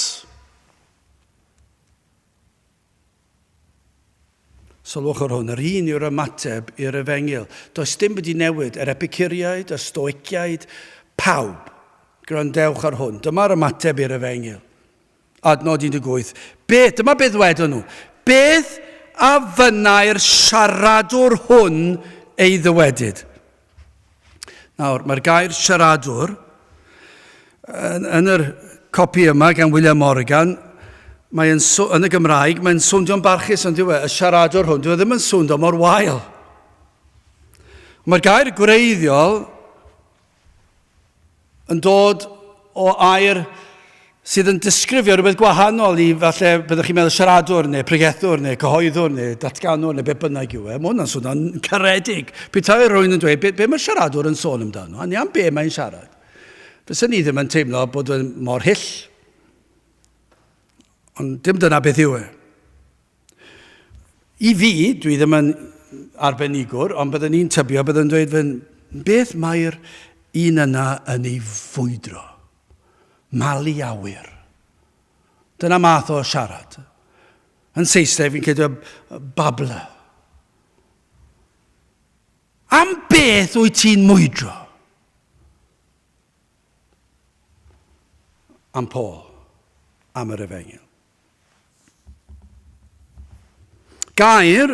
Sylwch ar hwn, yr un yw'r ymateb i'r efengyl. Does dim wedi newid, yr Epicuriaid, y Stoiciaid, pawb. Gwrandewch ar hwn, dyma'r ymateb i'r efengyl. Adnod 18. Beth, dyma beth ddwedon nhw. Beth a fynnai'r siaradwr hwn ei ddywedyd? Nawr, mae'r gair siaradwr yn, yn yr copi yma gan William Morgan, mae'n yn y Gymraeg, mae'n swnio'n barchus ond yw e, y siaradwr hwn, dyw e ddim yn swnio mor wael. Mae'r gair gwreiddiol yn dod o air sydd yn disgrifio rhywbeth gwahanol i falle byddwch chi'n meddwl siaradwr neu pregethwr neu cyhoeddwr neu datganwr neu beth bynnag yw e. Mae hwnna'n swnio'n caredig. Petai rhywun yn dweud, be, be mae siaradwr yn sôn amdano? A ni am be mae'n siarad? Fysen ni ddim yn teimlo bod yn mor hyll. Ond dim dyna beth yw e. I fi, dwi ddim yn arbenigwr, ond byddwn i'n tybio, byddwn yn dweud fy, beth mae'r un yna yn ei fwydro? Malu awyr. Dyna math o siarad. Yn Saesneg, fi'n credu babbler. Am beth wyt ti'n mwydro? Am Paul, am yr efengyl. Gair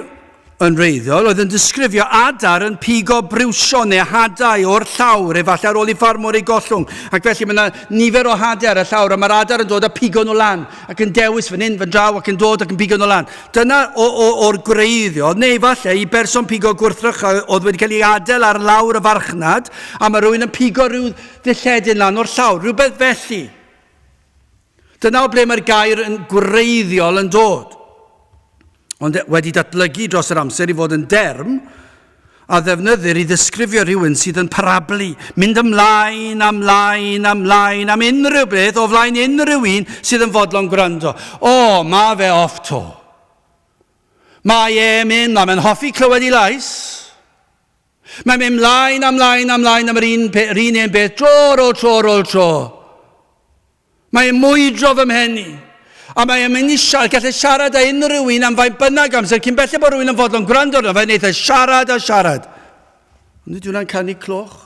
yn wreiddiol oedd yn disgrifio adar yn pigo briwsion neu hadau o'r llawr, efallai ar ôl i ffarmwr ei gollwng. Ac felly mae yna nifer o hadau ar y llawr, a mae'r adar yn dod a pigo nhw lan, ac yn dewis fan hyn, fan draw, ac yn dod ac yn pigo nhw lan. Dyna o'r gwreiddiol, neu falle i berson pigo gwrthrychau oedd wedi cael ei adael ar lawr y farchnad, a mae rhywun yn pigo rhyw ddilledyn lan o'r llawr, rhywbeth felly. Dyna o ble mae'r gair yn gwreiddiol yn dod. Ond wedi datblygu dros yr amser i fod yn derm a ddefnyddir i ddisgrifio rhywun sydd yn parablu, mynd ymlaen, ymlaen, ymlaen am unrhyw beth o flaen unrhyw un sydd yn fodlon gwrando. O, mae fe off to. Mae e'n mynd, mae'n hoffi clywed ei lais. Mae'n mynd mlaen a mlaen a mlaen am yr un, yr un un beth, dro ar ôl tro ar ôl tro. Mae'n mwydro fy mhen i. A mae'n mynd i siarad, gallu siarad â unrhyw un am faint bynnag amser, cyn belled bod rhywun yn fodlon gwrando arno fe, wneith e siarad a siarad. Ond nid hwnna'n canu cloch.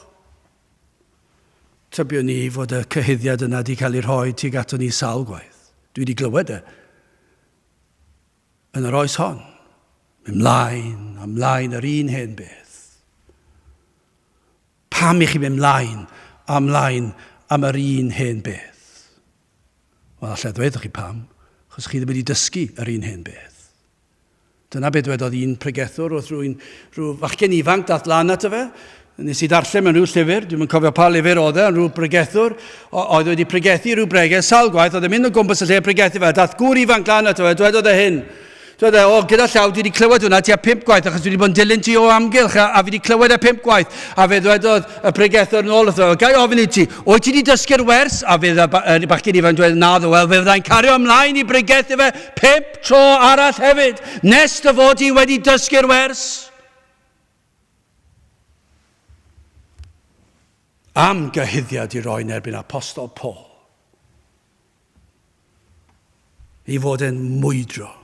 Tybiwn ni fod y cyhuddiad yna wedi cael ei rhoi tuag ato ni sawl gwaith. Dwi wedi glywed e. Yn yr oes hon. Mynd mlaen a mlaen yr un hen beth. Pam i chi mynd mlaen a mlaen am yr un hen beth? Wel, allai ddweud chi pam, achos chi ddim wedi dysgu yr un hen beth. Dyna be dwedodd un pregethwr wrth rwy'n rhyw fachgen ifanc dath lan ato fe. Nes i ddarllen mewn rhyw llyfr, dwi'n yn cofio pa lyfr oedd e, ond rhyw bregethwr oedd wedi pregethu rhyw bregeth sawl gwaith, oedd e'n mynd o gwmpas y lle pregethu fe. Dath gŵr ifanc lan ato fe, dwedodd e hyn. Dweud e, o, gyda llaw, dwi wedi clywed hwnna tua pump gwaith, achos dwi wedi bod yn dilyn ti o amgylch, a, a fi wedi clywed e pump gwaith. A fe ddwedodd y pregethwr yn ôl wrtho, gai ofyn i ti, wyt ti wedi dysgu'r wers? A fe y bachgen ifanc dweud, na ddo, wel, fe fyddai'n cario ymlaen i bregethu fe pump tro arall hefyd, nes dy fod i wedi dysgu'r wers. Am gyhuddiad i roi yn erbyn apostol Paul. I fod yn mwydro.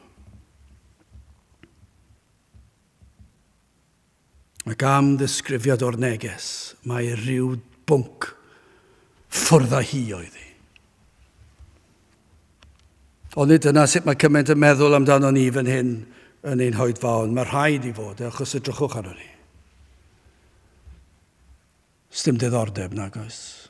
Ac am ddisgrifiad o'r neges, mae rhyw bwnc ffwrdd â hi oedd hi. Ond nid dyna sut mae cymaint yn meddwl amdano ni fan hyn yn ein hoedfaon. Mae rhaid i fod, e, achos edrychwch arno ni. Sdim diddordeb, nag oes.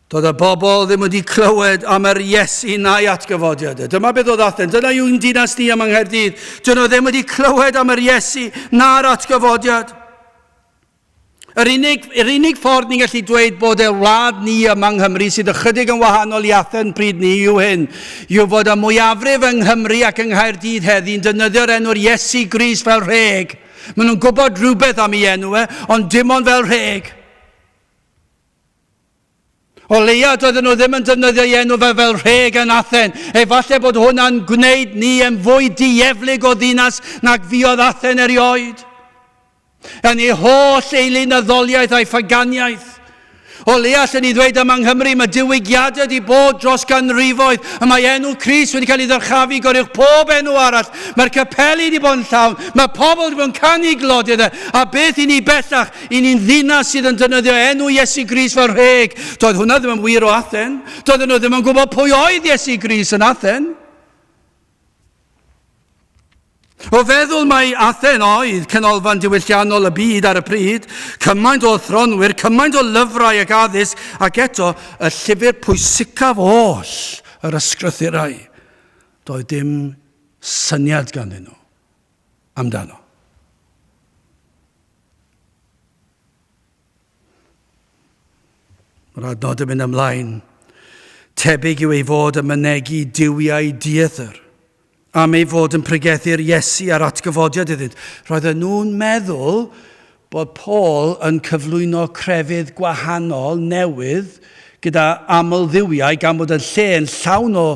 Doedd y bobl ddim wedi clywed am yr Iesu na'i atgyfodiad. E. Dyma beth oedd Athen. Dyna yw'n dinas ni am yng Nghaerdydd. Dyn nhw ddim wedi clywed am yr Iesu na'r atgyfodiad. Yr unig, yr unig ffordd ni'n gallu dweud bod y wlad ni yma yng Nghymru sydd ychydig yn wahanol i Athen pryd ni yw hyn, yw fod y mwyafrif yng Nghymru ac yng Nghaerdydd heddi'n defnyddio'r enw'r Iesu Grist fel rheg. Maen nhw'n gwybod rhywbeth am ei enw e, ond dim ond fel rheg. O leia, doedden nhw ddim yn defnyddio ei enw fe fel rheg yn Athen. Efallai bod hwnna'n gwneud ni yn fwy dieflig o ddinas nag fuodd Athen erioed. Yn ei holl eilunyddoliaeth a'i phaganiaeth. O leia allen ni ddweud yma yng Nghymru, mae diwygiadau wedi bod dros ganrifoedd, y mae enw Crist wedi cael ei ddyrchafu goruwch pob enw arall. Mae'r capeli wedi bod yn llawn, mae pobl wedi bod yn canu glodydd e, a beth i ni bellach, i ni'n ddinas sydd yn defnyddio enw Iesu Grist fel rheg. Doedd hwnna ddim yn wir o Athen. Doedden nhw ddim yn gwybod pwy oedd Iesu Grist yn Athen. O feddwl mai Athen oedd canolfan diwylliannol y byd ar y pryd, cymaint o athronwyr, cymaint o lyfrau ac addysg, ac eto y llyfr pwysicaf oll, yr ysgrythurau, doedd dim syniad ganddyn nhw amdano. Mae'r adnod yn mynd ymlaen. Tebyg yw ei fod yn mynegi duwiau dieithr, am ei fod yn pregethu'r Iesu a'r atgyfodiad iddynt. Roedden nhw'n meddwl bod Paul yn cyflwyno crefydd gwahanol newydd gyda aml dduwiau gan bod y lle yn llawn o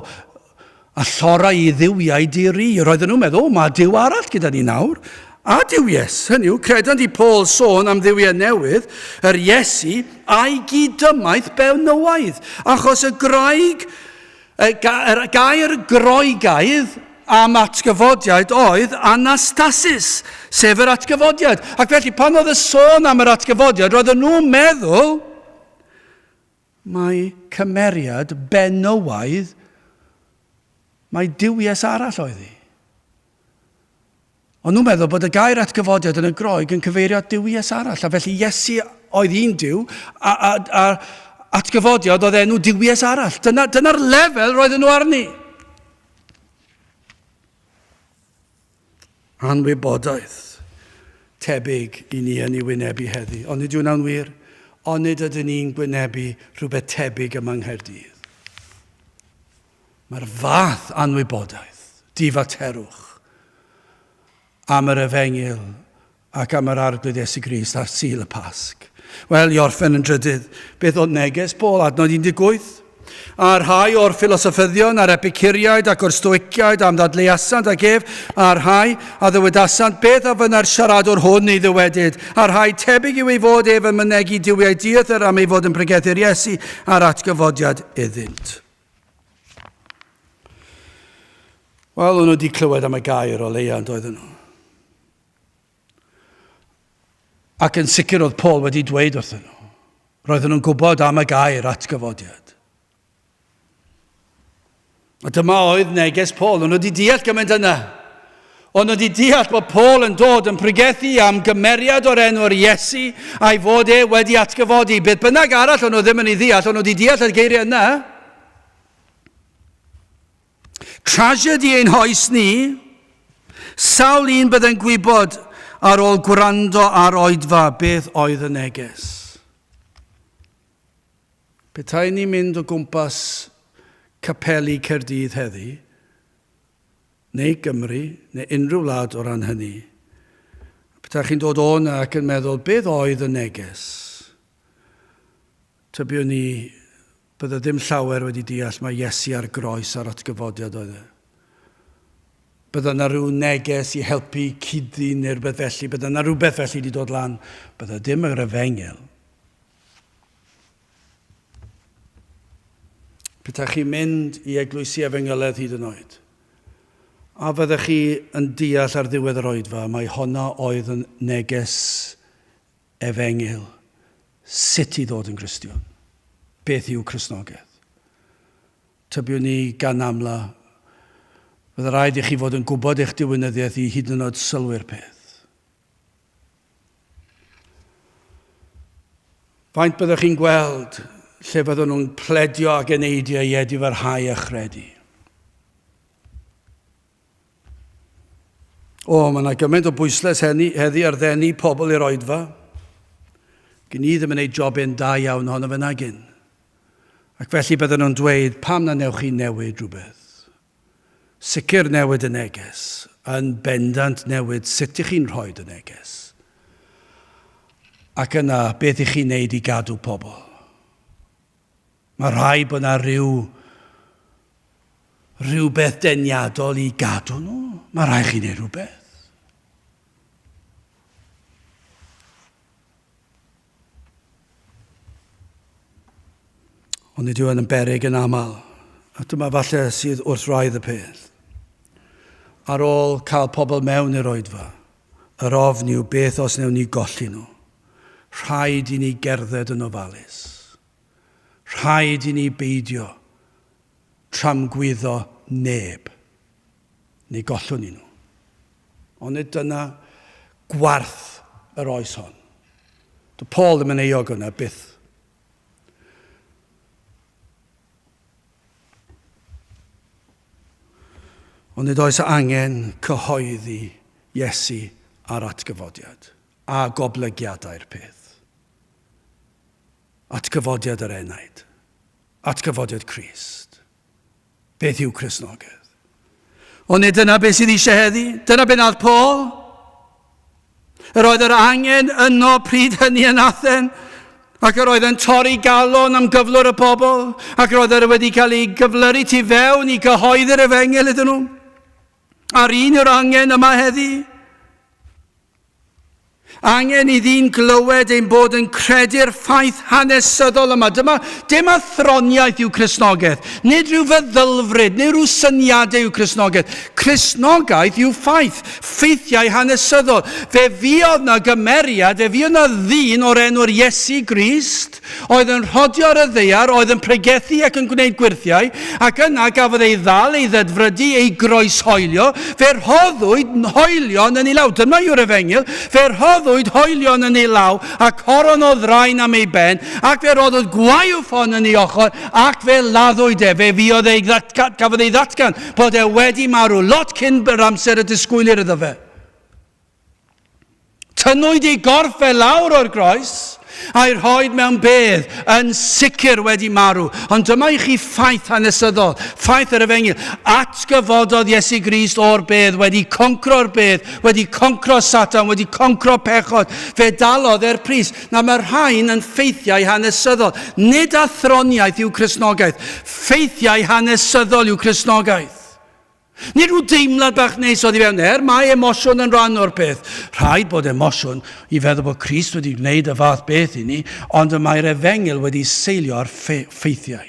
allorau i dduwiau di-ri. Roedden nhw'n meddwl, o, mae Duw arall gyda ni nawr. A duwies, hynny yw, credant i Paul sôn am dduwiau newydd, yr Iesu, a'i gydymaith benywaidd, achos y graig, y gair Groegaidd am atgyfodiad oedd anastasis, sef yr atgyfodiad. Ac felly, pan oedd y sôn am yr atgyfodiad, roedden nhw'n meddwl, Mae cymeriad benywaidd, mae duwies arall oedd hi. Ond nhw'n meddwl bod y gair atgyfodiad yn y Groeg yn cyfeirio at duwies arall, a felly Iesu oedd un duw, a, a, a atgyfodiad oedd enw duwies arall. Dyna, dyna'r lefel roedden nhw arni. Anwybodaeth tebyg i ni yn ei wynebu heddi. Ond nid yw hwnna'n wir. Onid ydyn ni'n gwynebu rhywbeth tebyg yma yng Nghaerdydd? Mae'r fath anwybodaeth, difaterwch, am yr efengyl ac am yr Arglwydd Iesu Grist ar Sul y Pasg. Wel, i orffen yn drydydd, beth oedd neges Paul, adnod 18? A rhai o'r ffilosoffyddion a'r Epicuriaid ac o'r Stoiciaid am ddadleuasant ag ef, a rhai a ddywedasant, beth a fynna'r siaradwr hwn ei ddywedyd? A rhai tebyg yw ei fod ef yn mynegi duwiau dieithr am ei fod yn pregethu'r Iesu a'r atgyfodiad iddynt. Wel, o'n nhw wedi clywed am y gair o leia, yn doedden nhw. Ac yn sicr oedd Paul wedi dweud wrthyn nhw. Roedden nhw'n gwybod am y gair atgyfodiad. A dyma oedd neges Paul. O'n nhw wedi deall gymaint yna. O'n nhw wedi deall bod Paul yn dod yn pregethu am gymeriad o'r enw'r Iesu a'i fod e wedi atgyfodi. Beth bynnag arall o'n nhw ddim yn ei ddeall, o'n nhw wedi deall y geiriau yna. Tragedy ein hoes ni. Sawl un bydde'n gwybod ar ôl gwrando ar oedfa beth oedd y neges. Petai ni'n mynd o gwmpas capeli Caerdydd heddi, neu Gymru, neu unrhyw wlad o ran hynny, petai chi'n dod o 'na ac yn meddwl, beth oedd y neges? Tybiwn ni, bydde ddim llawer wedi deall mai Iesu ar groes a'r atgyfodiad oedd e. Bydde yna rhyw neges i helpu cyd-ddyn neu rhywbeth felly, bydde yna rhywbeth felly wedi dod lan, bydde dim yr efengyl. Petai chi'n mynd i eglwysi efengyledd hyd yn oed, a fyddech chi yn deall ar ddiwedd yr oedfa mai honna oedd yn neges efengyl, sut i ddod yn Gristion, beth yw Cristnogaeth. Tybiwn ni gan amla, fydde rhaid i chi fod yn gwybod eich diwinyddiaeth i hyd yn oed sylwi'r peth. Faint byddwch chi'n gweld lle fyddwn nhw'n pledio ac eneidio i edifarhau a chredu? O, mae yna gymaint o bwyslais heddi ar ddenu pobl i'r oedfa. Gyn i ddim yn ei jobyn da iawn ohono fe nagyn. Ac felly bydden nhw'n dweud, pam na newch chi newid rhywbeth? Sicr newid y neges, yn bendant newid sut ych chi'n rhoi y neges. Ac yna, beth ych chi'n neud i gadw pobl? Mae rhaid bod yna rhyw rhywbeth deniadol i gadw nhw. Mae rhaid chi wneud rhywbeth. Ond nid yw yn beryg yn aml. A dyma falle sydd wrth wraidd y peth. Ar ôl cael pobl mewn i'r oedfa, yr ofn yw beth os wnewn ni golli nhw. Rhaid i ni gerdded yn ofalus. Rhaid i ni beidio tramgwyddo neb. Neu gollwn ni nhw. Ond nid dyna gwarth yr oes hon. Dyw Paul ddim yn euog yna byth. Ond nid oes angen cyhoeddi Iesu a'r atgyfodiad a goblygiadau'r peth. Atgyfodiad yr enaid. Atgyfodiad Crist. Beth yw Cristnogaeth? Ond nid dyna beth sydd eisiau heddi. Dyna beth nath Paul. Yr oedd yr angen yno pryd hynny yn Athen, ac yr oedd yn torri galon am gyflwr y bobl, ac yr oedd e wedi cael ei gyflyru tu fewn i gyhoeddi'r efengyl iddyn nhw. A'r un yw'r angen yma heddi. Angen i ddyn glywed ein bod yn credu'r ffaith hanesyddol yma. Dyma, dim athroniaeth yw Cristnogaeth. Nid rhyw feddylfryd, nid rhyw syniadau yw Cristnogaeth. Cristnogaeth yw ffaith, ffeithiau hanesyddol. Fe fuodd na gymeriad, fe fuodd na ddyn o'r enw'r Iesu Grist, oedd yn rhodio ar y ddaear, oedd yn pregethu ac yn gwneud gwyrthiau, ac yna gafodd ei ddal, ei ddedfrydu, ei groeshoelio. Fe rhoddwyd hoelion yn ei law. Dyma yw'r efengyl. Fe rhoddwyd hoelion yn ei law, a coron o ddraen am ei ben, ac fe roddwyd gwaywffon yn ei ochr, ac fe laddwyd e. Fe fuodd ei gafodd ei ddatgan bod e wedi marw lot cyn yr amser y disgwylir iddo fe. Tynnwyd ei gorff fe lawr o'r groes a'i rhoed mewn bedd, yn sicr wedi marw. Ond dyma i chi ffaith hanesyddol, ffaith yr efengyl. Atgyfododd Iesu Grist o'r bedd, wedi concro'r bedd, wedi concro Satan, wedi concro pechod. Fe dalodd e'r pris. Na, mae'r rhain yn ffeithiau hanesyddol. Nid athroniaeth yw Cristnogaeth. Ffeithiau hanesyddol yw Cristnogaeth. Nid rhyw deimlad bach neis oddi fewn, er mae emosiwn yn rhan o'r peth. Rhaid bod emosiwn i feddwl bod Crist wedi gwneud y fath beth i ni, ond y mae'r efengyl wedi seilio ar ffeithiau.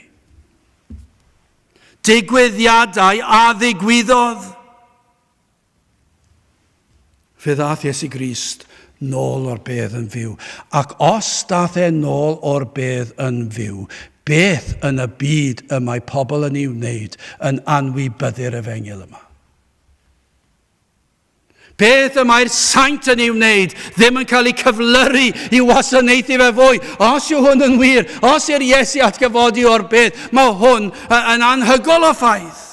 Digwyddiadau a ddigwyddodd. Fe ddaeth Iesu Grist nôl o'r bedd yn fyw. Ac os dath e nôl o'r bedd yn fyw, beth yn y byd y mae pobl yn ei wneud yn anwybyddu'r efengyl yma? Beth y mae'r saint yn ei wneud ddim yn cael ei cyflyru i wasanaethu fe fwy. Os yw hwn yn wir, os yw'r Iesu atgyfodi o'r bedd, mae hwn yn anhygol o ffaith.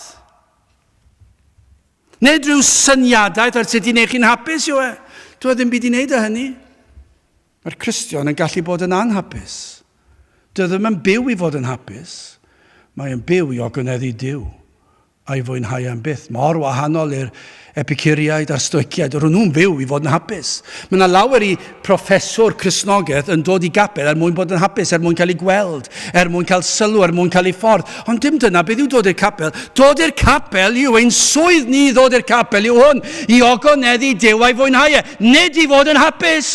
Nid rhyw syniadaeth ar sut i wneud chi'n hapus yw e. Dwi e ddim byd i wneud â hynny. Mae'r Cristion yn gallu bod yn anhapus. Dwi e ddim yn byw i fod yn hapus. Mae yn byw i ogoneddu Duw. a'i fwynhau am byth. Mor wahanol i'r Epicuriaid a'r Stoiciaid, ro'n nhw'n fyw i fod yn hapus. Mae yna lawer i proffeswr Cristnogaeth yn dod i gapel er mwyn bod yn hapus, er mwyn cael ei gweld, er mwyn cael sylw, er mwyn cael ei ffordd. Ond dim dyna beth yw dod i'r capel. Dod i'r capel yw ein swydd ni ddod i'r capel yw hwn, i ogoneddu Duw a'i fwynhau e, nid i fod yn hapus.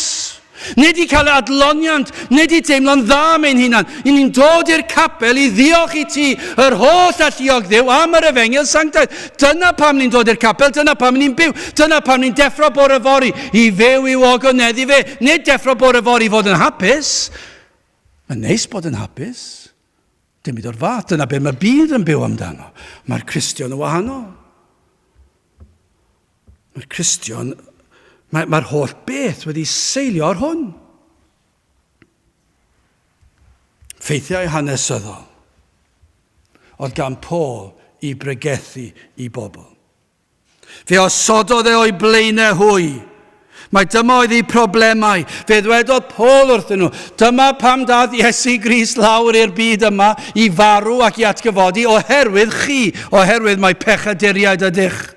Nid i cael adloniant, nid i teimlo'n dda am ein hunan. I ni'n dod i'r capel i ddiolch i ti, yr holl alluog Dduw, am yr efengyl sanctaidd. Dyna pam ni'n dod i'r capel, dyna pam ni'n byw, dyna pam ni'n deffro bore fory, i fyw i'w ogoneddu fe. Nid deffro bore fory i fod yn hapus. Mae'n neis bod yn hapus. Dim byd o'r fath, dyna be mae byd yn byw amdano. Mae'r Cristion yn wahanol. Mae'r Cristion, mae'r mae holl beth wedi seilio ar hwn. Ffeithiau hanesyddol oedd gan Paul i bregethu i bobl. Fe osododd e o'i blaenau hwy. Mae dyma oedd eu problemau. Fe ddwedodd Paul wrthyn nhw, dyma pam dath Iesu Grist lawr i'r byd yma i farw ac i atgyfodi oherwydd chi, oherwydd mae pechaduriaid ydych.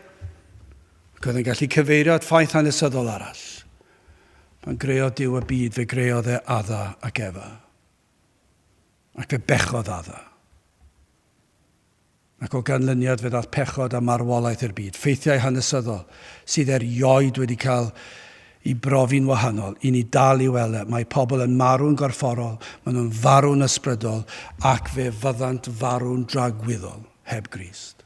Ac oedd yn gallu cyfeirio at ffaith hanesyddol arall. Pan greodd Duw y byd, fe greodd e Adda ac Efa. Ac fe bechodd Adda. Ac o ganlyniad fe ddaeth pechod a marwolaeth i'r byd. Ffeithiau hanesyddol sydd erioed wedi cael i brofi'n wahanol, i ni dal i weld e. Mae pobl yn marw'n gorfforol, maen nhw'n farw'n ysbrydol, ac fe fyddant farw'n dragwyddol heb Grist.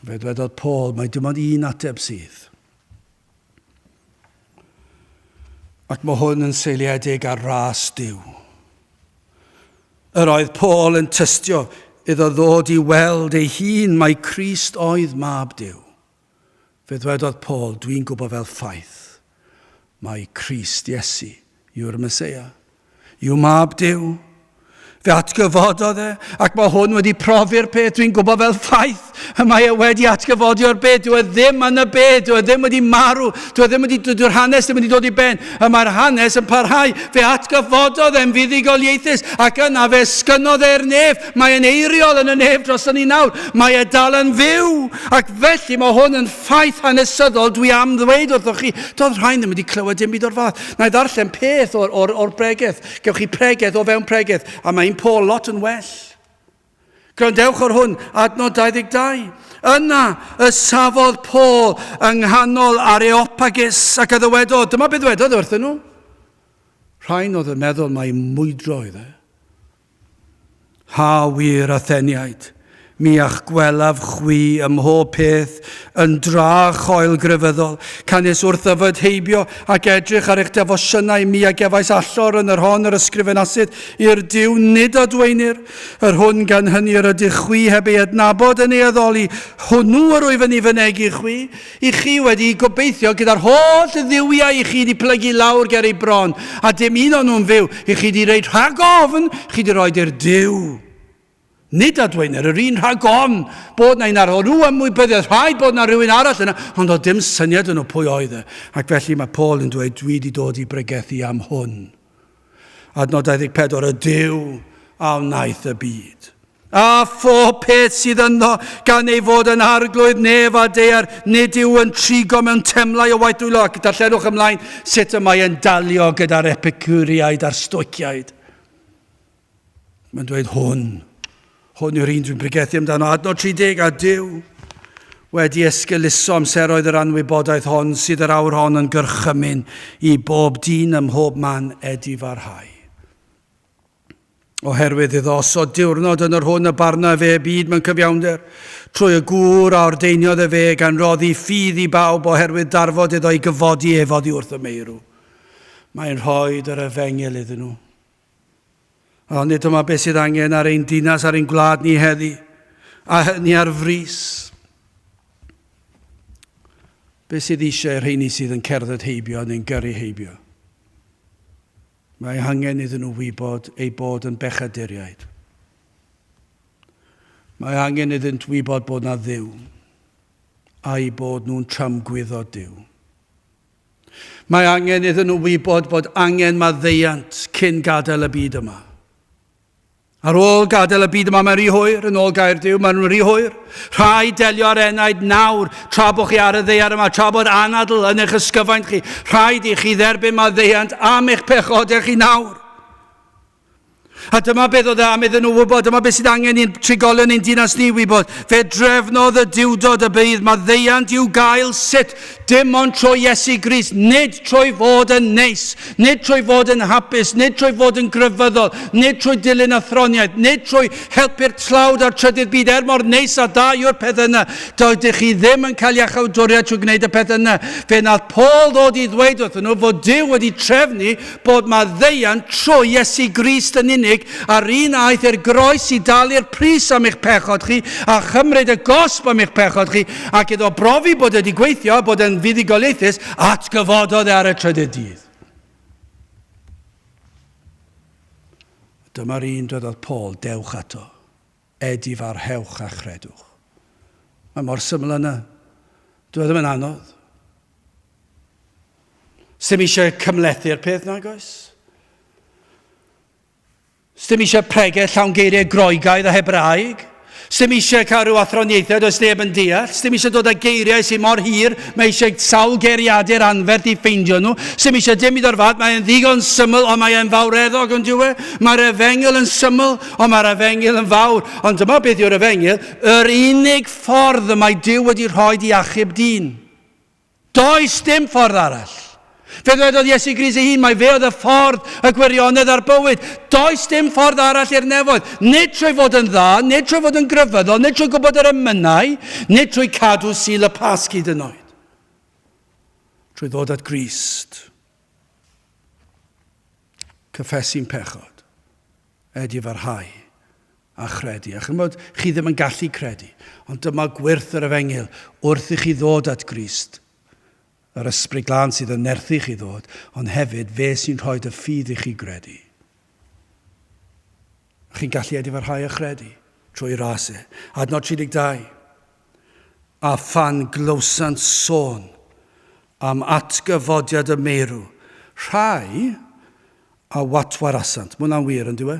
Fe ddwedodd Paul, mae dim ond un ateb sydd. Ac mae hwn yn seiliedig ar ras Duw. Yr oedd Paul yn tystio iddo ddod i weld ei hun mai Crist oedd mab Duw. Fe ddwedodd Paul, dwi'n gwybod fel ffaith, mai Crist Iesu yw'r Meseia, yw mab Duw. Fe atgyfododd e, ac mae hwn wedi profi'r peth, dwi'n gwybod fel ffaith, y mae e wedi atgyfodi o'r bedd, dyw e ddim yn y bedd, dyw e ddim wedi marw, dyw e ddim wedi, dyw'r hanes ddim wedi dod i ben, y mae'r hanes yn parhau, fe atgyfododd e'n fuddugoliaethus, ac yna fe esgynnodd e'r nef, mae e'n eiriol yn y nef dros ni nawr, mae e dal yn fyw, Ac felly mae hwn yn ffaith hanesyddol dwi am ddweud wrthoch chi. Doedd rhain ddim wedi clywed dim byd o'r fath. Na i ddarllen peth o'r, or, or bregeth. Gewch chi pregeth o fewn pregeth, a mae un Paul lot yn well. Gwrandewch ar hwn, adnod 22. Yna y safodd Paul yng nghanol Areopagus ac a ddywedodd, dyma beth ddywedodd wrthyn nhw. Rhain oedd yn meddwl mai mwydro oedd e. Ha wir, Atheniaid, mi a'ch gwelaf chwi ym mhob peth yn dra choel grefyddol, canys wrth yfed heibio ac edrych ar eich defosiynau mi a gefais allor yn yr hon yr ysgrifenasid i'r Duw nid adwaenir, yr hwn gan hynny yr ydych chwi heb ei adnabod yn ei addoli, hwnnw yr wyf yn ei fynegi chwi, I chi wedi gobeithio gyda'r holl dduwiau i chi wedi plygu lawr ger ei bron, a dim un o'n nhw'n fyw, i chi wedi reid rhag ofn, chi wedi rhoi i'r Duw. Nid adwaenir yr un rhag ofn bod na un arall. Rhyw ymwybyddiaeth, rhaid bod na rhywun arall yna, ond oedd dim syniad yn nhw pwy oedd e. Ac felly mae Paul yn dweud, dwi wedi dod i bregethu am hwn. Adnod 24, y Duw a wnaeth y byd. A phob peth sydd ynddo, gan ei fod yn arglwydd nef a daear, nid yw yn trigo mewn temlau o waith dwylo. Ac darllenwch ymlaen sut y mae yn dalio gyda'r Epicuriaid a'r Stoiciaid. Mae'n dweud hwn, hwn yw'r un dwi'n pregethu amdano. Adnod 30, a Duw wedi esgeuluso amseroedd yr anwybodaeth hon sydd yr awr hon yn gyrchymyn i bob dyn ym mhob man edifarhau. Oherwydd iddo osod diwrnod yn yr hwn y barna efe y byd mewn cyfiawnder, trwy y gŵr a ordeiniodd efe, gan roddi ffydd i bawb oherwydd darfod iddo i gyfodi ef oddi wrth y meirw. Mae'n rhoi yr efengyl iddyn nhw. Ond nid dyma beth sydd angen ar ein dinas, ar ein gwlad ni heddi, a hynny ar frys. Beth sydd eisiau i'r rheini sydd yn cerdded heibio neu'n gyrru heibio? Mae angen iddyn nhw wybod eu bod yn bechaduriaid. Mae angen iddynt wybod bod 'na Dduw, a'u bod nhw'n tramgwyddo Duw. Mae angen iddyn nhw wybod bod angen maddeuant cyn gadael y byd yma. Ar ôl gadael y byd yma, mae'n rhy hwyr, yn ôl gair Duw, mae'n rhy hwyr. Rhaid delio â'r enaid nawr, tra bod chi ar y ddaear yma, tra bod anadl yn eich ysgyfaint chi. Rhaid i chi dderbyn maddeuant am eich pechodau chi nawr. A dyma beth oedd e am iddyn nhw wybod, dyma beth sydd angen i'n trigolion ein dinas ni wybod. Fe drefnodd y Duwdod y bydd maddeuant i'w gael sut? Dim ond trwy Iesu Grist, nid trwy fod yn neis, nid trwy fod yn hapus, nid trwy fod yn grefyddol, nid trwy dilyn athroniaeth, nid trwy helpu'r tlawd a'r trydydd byd, er mor neis a da yw'r pethau yna, dydych chi ddim yn cael iachawdwriaeth trwy gwneud y pethau yna. Fe wnaeth Paul ddod i ddweud wrthyn nhw fod Duw wedi trefnu bod maddeuant trwy Iesu Grist yn unig, a'r un a aeth i'r groes i dalu'r pris am eich pechod chi, a chymryd y gosb am eich pechod chi, ac iddo brofi bod wedi gweithio, bod e'n fuddugoliaethus, atgyfododd e ar y trydydd dydd. Dyma'r un dwedodd Paul, dewch ato, edifarhewch a chredwch. Mae mor syml yna. Dwi e ddim yn anodd. Sdim eisiau cymhlethu'r peth nag oes? Sdim eisiau pregeth llawn geiriau Groegaidd a Hebraeg. Sdim eisiau cael rhyw athroniaethau does neb yn deall. Sdim eisiau dod â geiriau sy'n mor hir, mae eisiau sawl geiriadur anferth i ffeindio nhw. Sdim eisiau dim byd o'r fath, mae'n ddigon syml, ond mae'n fawreddog yn dyw e. Mae'r efengyl yn syml, ond mae'r efengyl yn fawr. Ond dyma beth yw'r efengyl, yr unig ffordd y mae Duw wedi rhoi i achub dyn. Does dim ffordd arall. Fe ddwedodd Iesu Grist ei hun mai fe oedd y ffordd, y gwirionedd a'r bywyd. Does dim ffordd arall i'r nefoedd. Nid trwy fod yn dda, nid trwy fod yn grefyddol, nid trwy gwybod yr emynau, nid trwy cadw Sul y Pasg hyd yn oed. Trwy ddod at Grist. Cyffesu'n pechod. Edifarhau a chredu. A chymod, chi ddim yn gallu credu, ond dyma gwyrth yr efengyl wrth i chi ddod at Grist. Yr Ysbryd Glân sydd yn nerthu chi ddod, ond hefyd fe sy'n rhoi y ffydd i chi gredu. Chi'n gallu edifarhau a chredu trwy ras e. Adnod 32. A phan glywsant sôn am atgyfodiad y meirw, rhai a watwarasant. Mae hwnna'n wir, yn dyw e?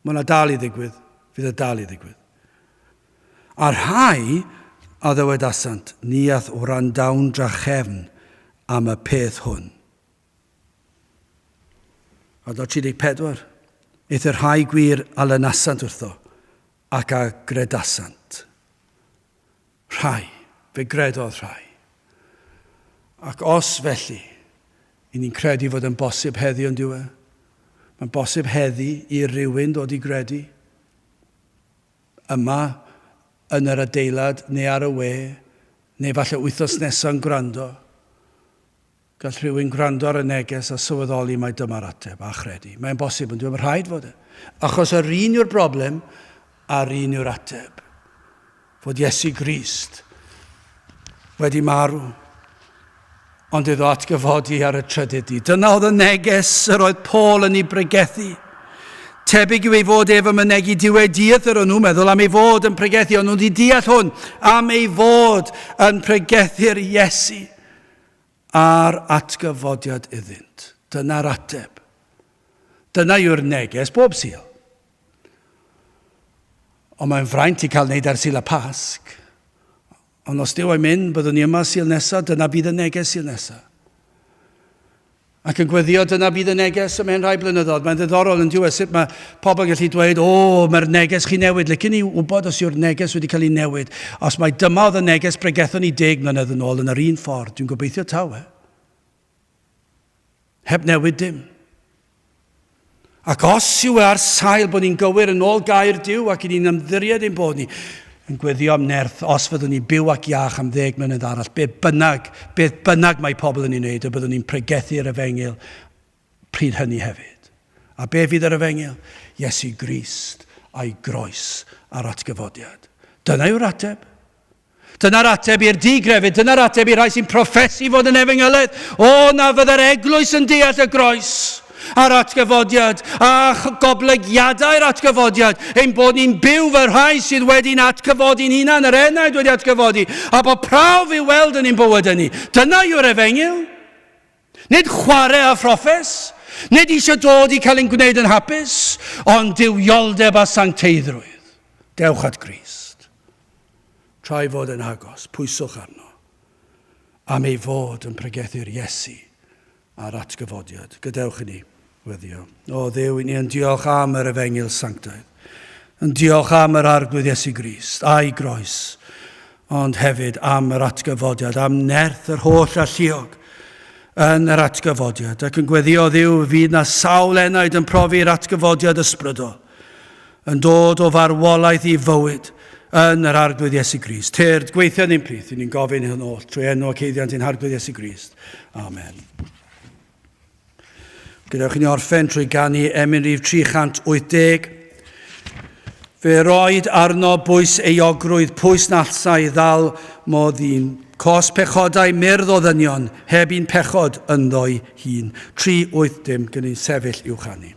Mae hwnna dal i ddigwydd, fydd e dal i ddigwydd. A rhai a ddywedasant, ni a'th wrandawn drachefn am y peth hwn. Adnod 34. Eithr rhai gwir a lynasant wrtho, ac a gredasant. Rhai, fe gredodd rhai. Ac os felly, i ni'n credu fod yn bosib heddi ond yw e? Mae'n bosib heddi i rywun ddod i gredu. Yma, yn yr adeilad neu ar y we, neu falle wythnos nesaf yn gwrando. Gall rhywun gwrando ar y neges a sylweddoli mai dyma'r ateb, a chredu. Mae'n bosib, ond dwi'n rhaid fod e. Achos yr un yw'r broblem, a'r un yw'r ateb. Fod Iesu Grist wedi marw, ond iddo atgyfodi ar y trydydd dydd. Dyna oedd y neges yr oedd Paul yn ei bregethu. Tebyg yw ei fod ef yn mynegi diweddiaeth yr o'n nhw'n meddwl am ei fod yn pregethu, ond nhw'n wedi deall hwn, am ei fod yn pregethu'r Iesu a'r atgyfodiad iddynt. Dyna'r ateb. Dyna yw'r neges bob Sul. Ond mae'n fraint i cael wneud ar Sul y Pasg. Ond os Duw o'i mynd, byddwn ni yma Sul nesaf, dyna bydd y neges Sul nesaf. Ac yn gweddio, dyna fydd y neges ymhen rhai blynyddoedd. Mae'n ddiddorol yn diwedd sut mae pobl yn gallu dweud, o, mae'r neges chi newid. Licen i wybod os yw'r neges wedi cael ei newid. Os mai dyma oedd y neges bregethon ni deg mlynedd yn ôl yn yr un ffordd, dwi'n gobeithio taw e. Heb newid dim. Ac os yw e ar sail bod ni'n gywir yn ôl gair Duw ac i ni'n ymddiried ein bod ni yn gweddio am nerth os fyddwn ni'n byw ac iach am ddeg mlynedd arall, be bynnag, beth bynnag mae pobl yn ei wneud, y byddwn ni'n pregethu'r efengyl pryd hynny hefyd. A be fydd yr efengyl? Iesu Grist a'i groes a'r atgyfodiad. Dyna yw'r ateb. Dyna'r ateb i'r digrefydd, dyna'r ateb i'r rhai sy'n proffesu fod yn efengylydd. O, na fydde'r eglwys yn deall y groes a'r atgyfodiad a goblygiadau'r atgyfodiad, ein bod ni'n byw fel rhai sydd wedi'n atgyfodi'n hunan, yr enaid wedi atgyfodi, a bod prawf i'w weld yn ein bywydau ni. Dyna yw'r efengyl. Nid chwarae a phroffes, nid eisiau dod i cael ein gwneud yn hapus, ond duwioldeb a sancteiddrwydd. Dewch at Grist. Tra ei fod yn agos, pwyswch arno, am ei fod yn pregethu'r Iesu a'r atgyfodiad. Gadewch i ni weddio. O Dduw, i ni yn diolch am yr efengyl sanctaidd, yn diolch am yr Arglwydd Iesu Grist a'i groes, ond hefyd am yr atgyfodiad, am nerth yr holl alluog yn yr atgyfodiad, ac yn gweddio Dduw fydd na sawl enaid yn profi'r atgyfodiad ysbrydol, yn dod o farwolaeth i fywyd yn yr Arglwydd Iesu Grist. Tyrd, gweithio yn ein plith, i ni'n gofyn hyn oll trwy enw ac eiddiant ein Harglwydd Iesu Grist. Amen. Gadewch i ni orffen trwy ganu emyn rhif 380. Fe roed arno bwys euogrwydd, pwys na allsai ddal mo ddyn. Cos pechodau myrdd o ddynion, heb un pechod ynddo'i hun. 380, gynnu'n sefyll i'w chanu.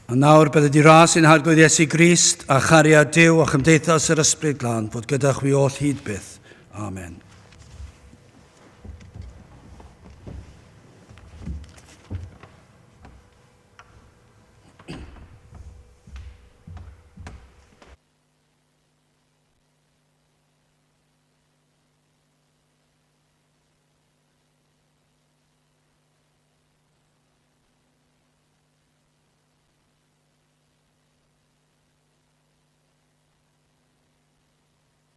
A nawr bydded i ras ein Harglwydd Iesu Grist a chariad Duw a chymdeithas yr Ysbryd Glân fod gyda chwi oll hyd byth. Amen.